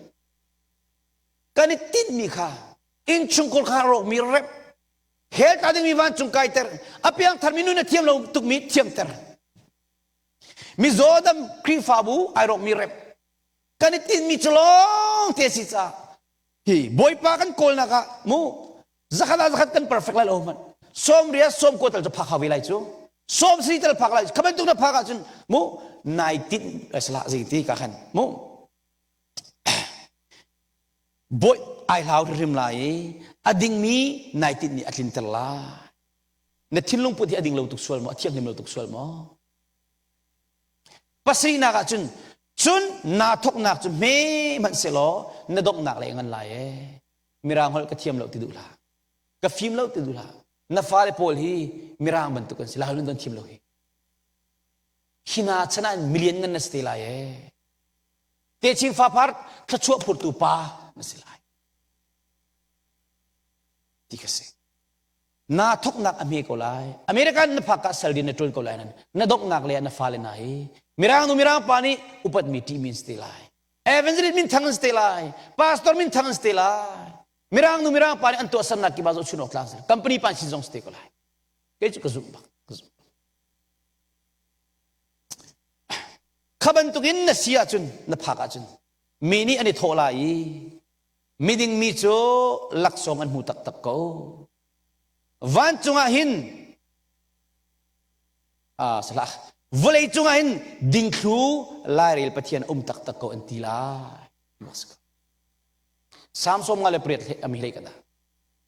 Kan i tinhmi kha innchungkhar kha rawkmi rep hell tla dingmi vancung kaiter a piangtharmi nun a thiam lo tukmi thiamter mizaw dam Khrihfabu ai rawkmi rep kan i tinhmi cu lawng te si caah hi bawipa kan kawlnak ah mu zakhat ah zakhat kan perfect lai lo hmanh sawm ria sawm ko tal cu phak hau ve lai cu sawm sri tal phak lai kha bantuk na phak ahcun mu nai tinh asala zei ti ka khan mu bawi ai hlau hrim lai i a dingmi nai tinh nih a tlinter lai na thinlung put hi a ding lo tuk sual maw a thianghlim lo tuk sual maw Pasarihnak ah cun cun naa thawknak cu hme hmanh sehlaw na donghnak lei ngan lai ee. Mirang holh ka thiam lo ti duh hlah. Ka fim lo ti duh hlah. Na fale pawl hi mirang bantuk an si. Lai holh nan thiam lo hi. Hi na chan ah million ngan na si te lai ee. Teching fapar thluachuah phurtu pa na si lai. Ti ka si. Naa thawknak a hme ko lai. American na phak ah sal din na ṭuan ko lai nan na donghnak le na fale hna hi Mirang nu Mirang pa nih upatmi ṭihmi an si te lai. Evangelist min thang an si te lai. Pastor min thang an si te lai. Mirang nu Mirang pa nih an tuahsernak kip ah zohchun awk tlak si. Company pa sin zong si te ko lai. Kei cu ka zumh bak. Ka zumh. Kha bantukin na si ahcun na phak ahcun mi nih an i thawh lai i Miding mi cu laksawng an hmu taktak ko. Vancung ah hin ah salah vawlei cungah hin dingthlu lairel Pathian um taktak ko an ti lai. Salm 58 ami hlei ka dah.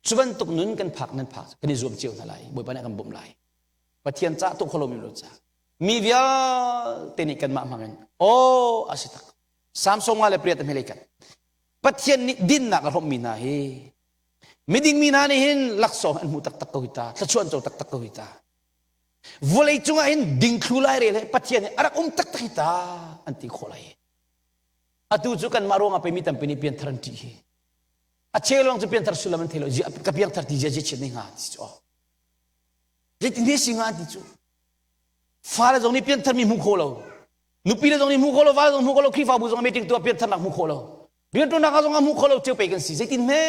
Cu bantuk nun kan phak nan phak kan i zuam cio hna lai. Bawipa nih a kan bawmh lai. Pathian cah tuah kholo mi lo ca. Mi vialte nih kanmah hmang in aw a si tak. Samson nga le priat a hmelei kan. Pathian nih dinnak a hrawmmi hna hi miding mi hna nih hin laksawng an hmu taktak ko hi ta thluachuah an co taktak ko hi ta vawlei cungah hin dingthlu lai rel he Pathian hi a rak um taktak hi ta an ti khawh lai atu cu kanmah ruangah pei mi tampi nih pianthar an ṭih hi a cheu lawng cu pianthar sullam an thei lo ka piangthar ti zia zia chiat ne hnga ti cu zeitin he si hnga ti cu fale zong nih pianthar mi hmu kho lo nupi le zong nih hmu kho lo va zong hmu kho lo khrihfabu zong meeting tuah piantharnak hmu kho lo rianṭuannak ah zong ah hmu kho lo cio pe kan si zeitin hme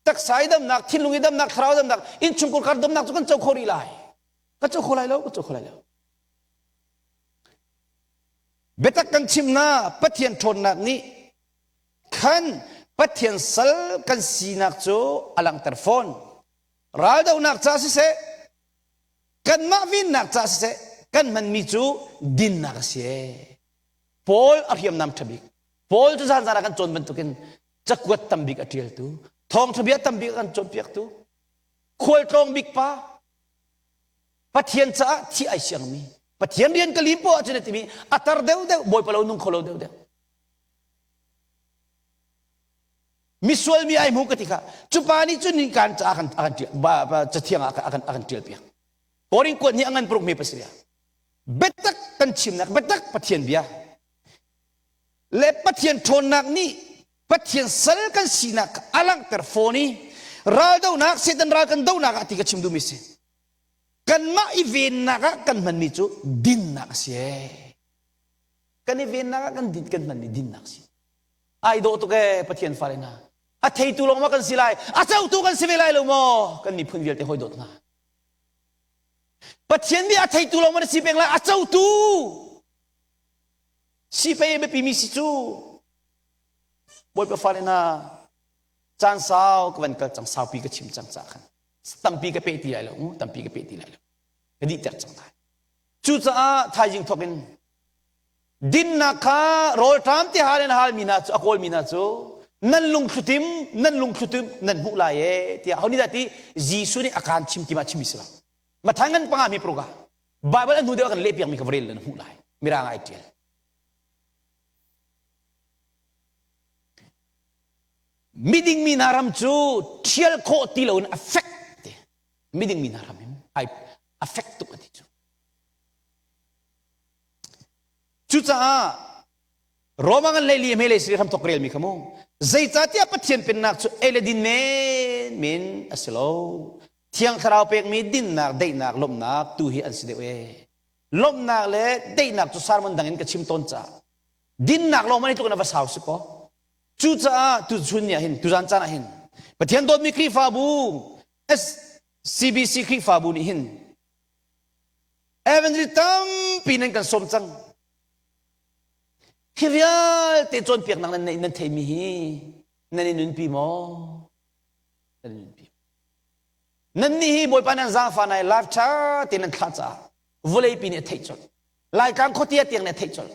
taksa i damnak thinlung i damnak thlarau damnak innchungkhar kar damnak cu kan co kho rih lai kan co kho lai lo kan co kho lai lo biatak kan chim na Pathian ṭhawnnak nih khan Pathian sal kan sinak cu a langhter fawn raldohnak ca siseh kanmah vennak ca siseh kan hmanmi cu dinnak a si Paul a hriamnam ṭha bik Paul cu zan zan ah kan cawn bantukin cakuat tam bik a ṭialtu thawngṭha bia tam bik a kan cawnpiaktu khualtlawng bik pa Pathian caah thi ai siangmi Pathian rian ka lim poah ahcun a timi a tar deuhdeuh Bawipa lo nung kho lo deuhdeuh misual mi ai hmu ka ti kha cu pa nih cun kan ca kan akan ṭial cathiang ah akan akan ṭial piak Korin kuat nih a ngan paruk me pasarih biatak kan chimnak biatak Pathian bia le Pathian ṭhawnnak nih Pathian sal kan sinak a langhter fawn i raldohnak Satan ral kan dohnak ah ti ka chim duhmi si kanmah i vennak ah kan hmanmi cu dinnak a si kan i vennak ah kan din kan hmanmi dinnak si ai dawh tuk ee Pathian fale hna a theitu lawng ma kan si lai a cotu kan si ve lai lo maw kan miphun vialte hawi dawt hna Pathian nih a theitu lawng ma na si peng lai a cotu si pei biapi mi si cu Bawipa fale hna caan sau ka van kal cang saupi ka chim cang ca khan tampi ka pe ti lai lo tampi ka pe ti lai lo ka dihter cang lai cucaah thaizing thawk in Dinnak kha rawlṭam ti hal in a halmi hna cu a kawlmi hna cu nan lungthlutim nan lungthlutim nan hmuh lai e tiah ho nih dah ti Jesuh nih a kaan chim ti ma chimmi si lo Matthai ngan panga mi paruk ah Bible an hnu deuh kan leh piakmi kha va rel na hmuh lai mirang ai ṭial miding mi hna ram cu ṭhial khawh ti loin a fek ti miding mi hna ram in ai a fek tuk a ti cu Cucaah Roma ngan hlei li hme sri hram thok relmi kha mu zeicahtiah Pathian pennak cu ei le din men men a si lo Thiang Thlarau pekmi dinnak daihnak lawmhnak tu hi an si deuh e lawmhnak le daihnak cu sermon dang in ka chim tawn caah dinnak lawng man tluk in a va sau si kaw cucaah tuchun ni ah hin tuzan caan ah hin Pathian dawtmi Khrihfabu SCBC Khrihfabu nih hin Evangelist tampi nan kan sawm cang. Hi vialte cawnpiaknak nan neih nan theimi hi nan i nunpi maw? Nan i nunpi. Nan nih hi Bawipa nan zaangfah nai live ṭha te nan thlah caah vawleipi nih a theih colh. Laitlang khuatia tiang nih a theih colh.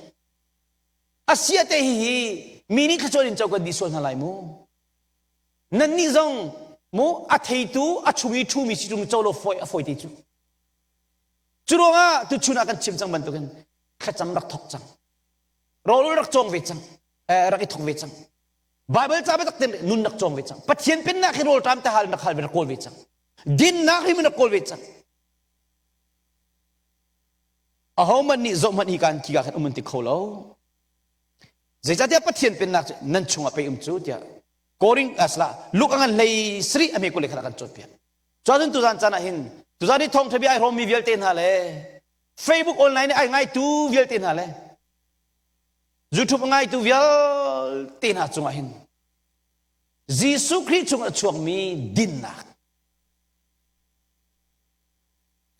Asia te hi hi mi nih thluachuah in co kan dih sual hna lai mu. Nan nih zong mu a theitu a chung i ṭhumi si ṭung co lo fawi a fawi te cu. Cu ruangah tuchun ah kan chim cang bantukin thlacam rak thok cang. Rawl rak cawng ve cang. Eh, rak i thok ve cang. Bible ca biatak ten nun rak cawng ve cang. Pathian pennak hi rawl ṭam te hal rak hal ve rak kawl ve cang. Dinnak hi rak kawl ve cang. Ahohmanh nih zohhmanh hi kan khi ka khan um an ti kho lo. Zeicahtiah Pathian pennak cu nan chungah pei um cu tiah Korin asla Luke a ngan hlei sri a me kule khan a kan cawnpiak. Cun tuzan caan ah hin tuzan i thawngṭha bia ai hrawmmi vialte hna le Facebook online i ai ngaitu vialte hna le YouTube a ngaitu vialte hna cungah hin Jesuh Khrih chung a chuakmi dinnak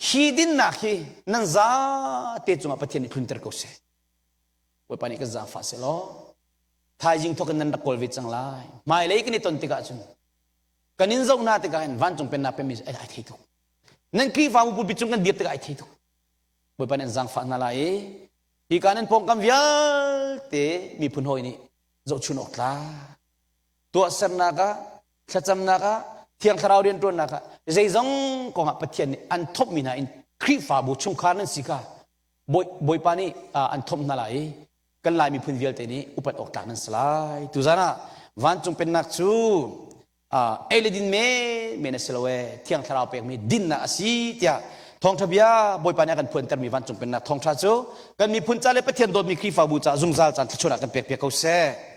hi dinnak hi nan zate cungah Pathian nih tlunter ko seh. Bawipa nih kan zaangfah seh law thaizing thawk in nan rak kawl ve cang lai. Hmailei kan i ton tikah cun kan in zoh hna tikah hin vancung pennak pemi ai thei tuk nan Khrihfabu pulpit cung kan dir tikah ai thei tuk Bawipa nih an zaangfah hna lai i hi ka nan pawngkam vialte miphun hawi nih zohchun awk tlak tuahsernak ah thlacamnak ah Thiang Thlarau rianṭuannak ah zeizong kongah Pathian nih an thomhmi hna in Khrihfabu chungkhar nan si kha Bawipa nih an thomh hna lai i kan Lai miphun vialte nih upat awk tlak nan si lai. Tuzan ah vancung pennak cu ei le din men men a si lo ee Thiang Thlarau pekmi dinnak a si tiah thawngṭha bia Bawipa nih a kan phuantermi vancung pennak thawngṭha cu kan miphun ca le Pathian dawtmi Khrihfabu ca zungzal caan thluachuah kan pek piak ko seh.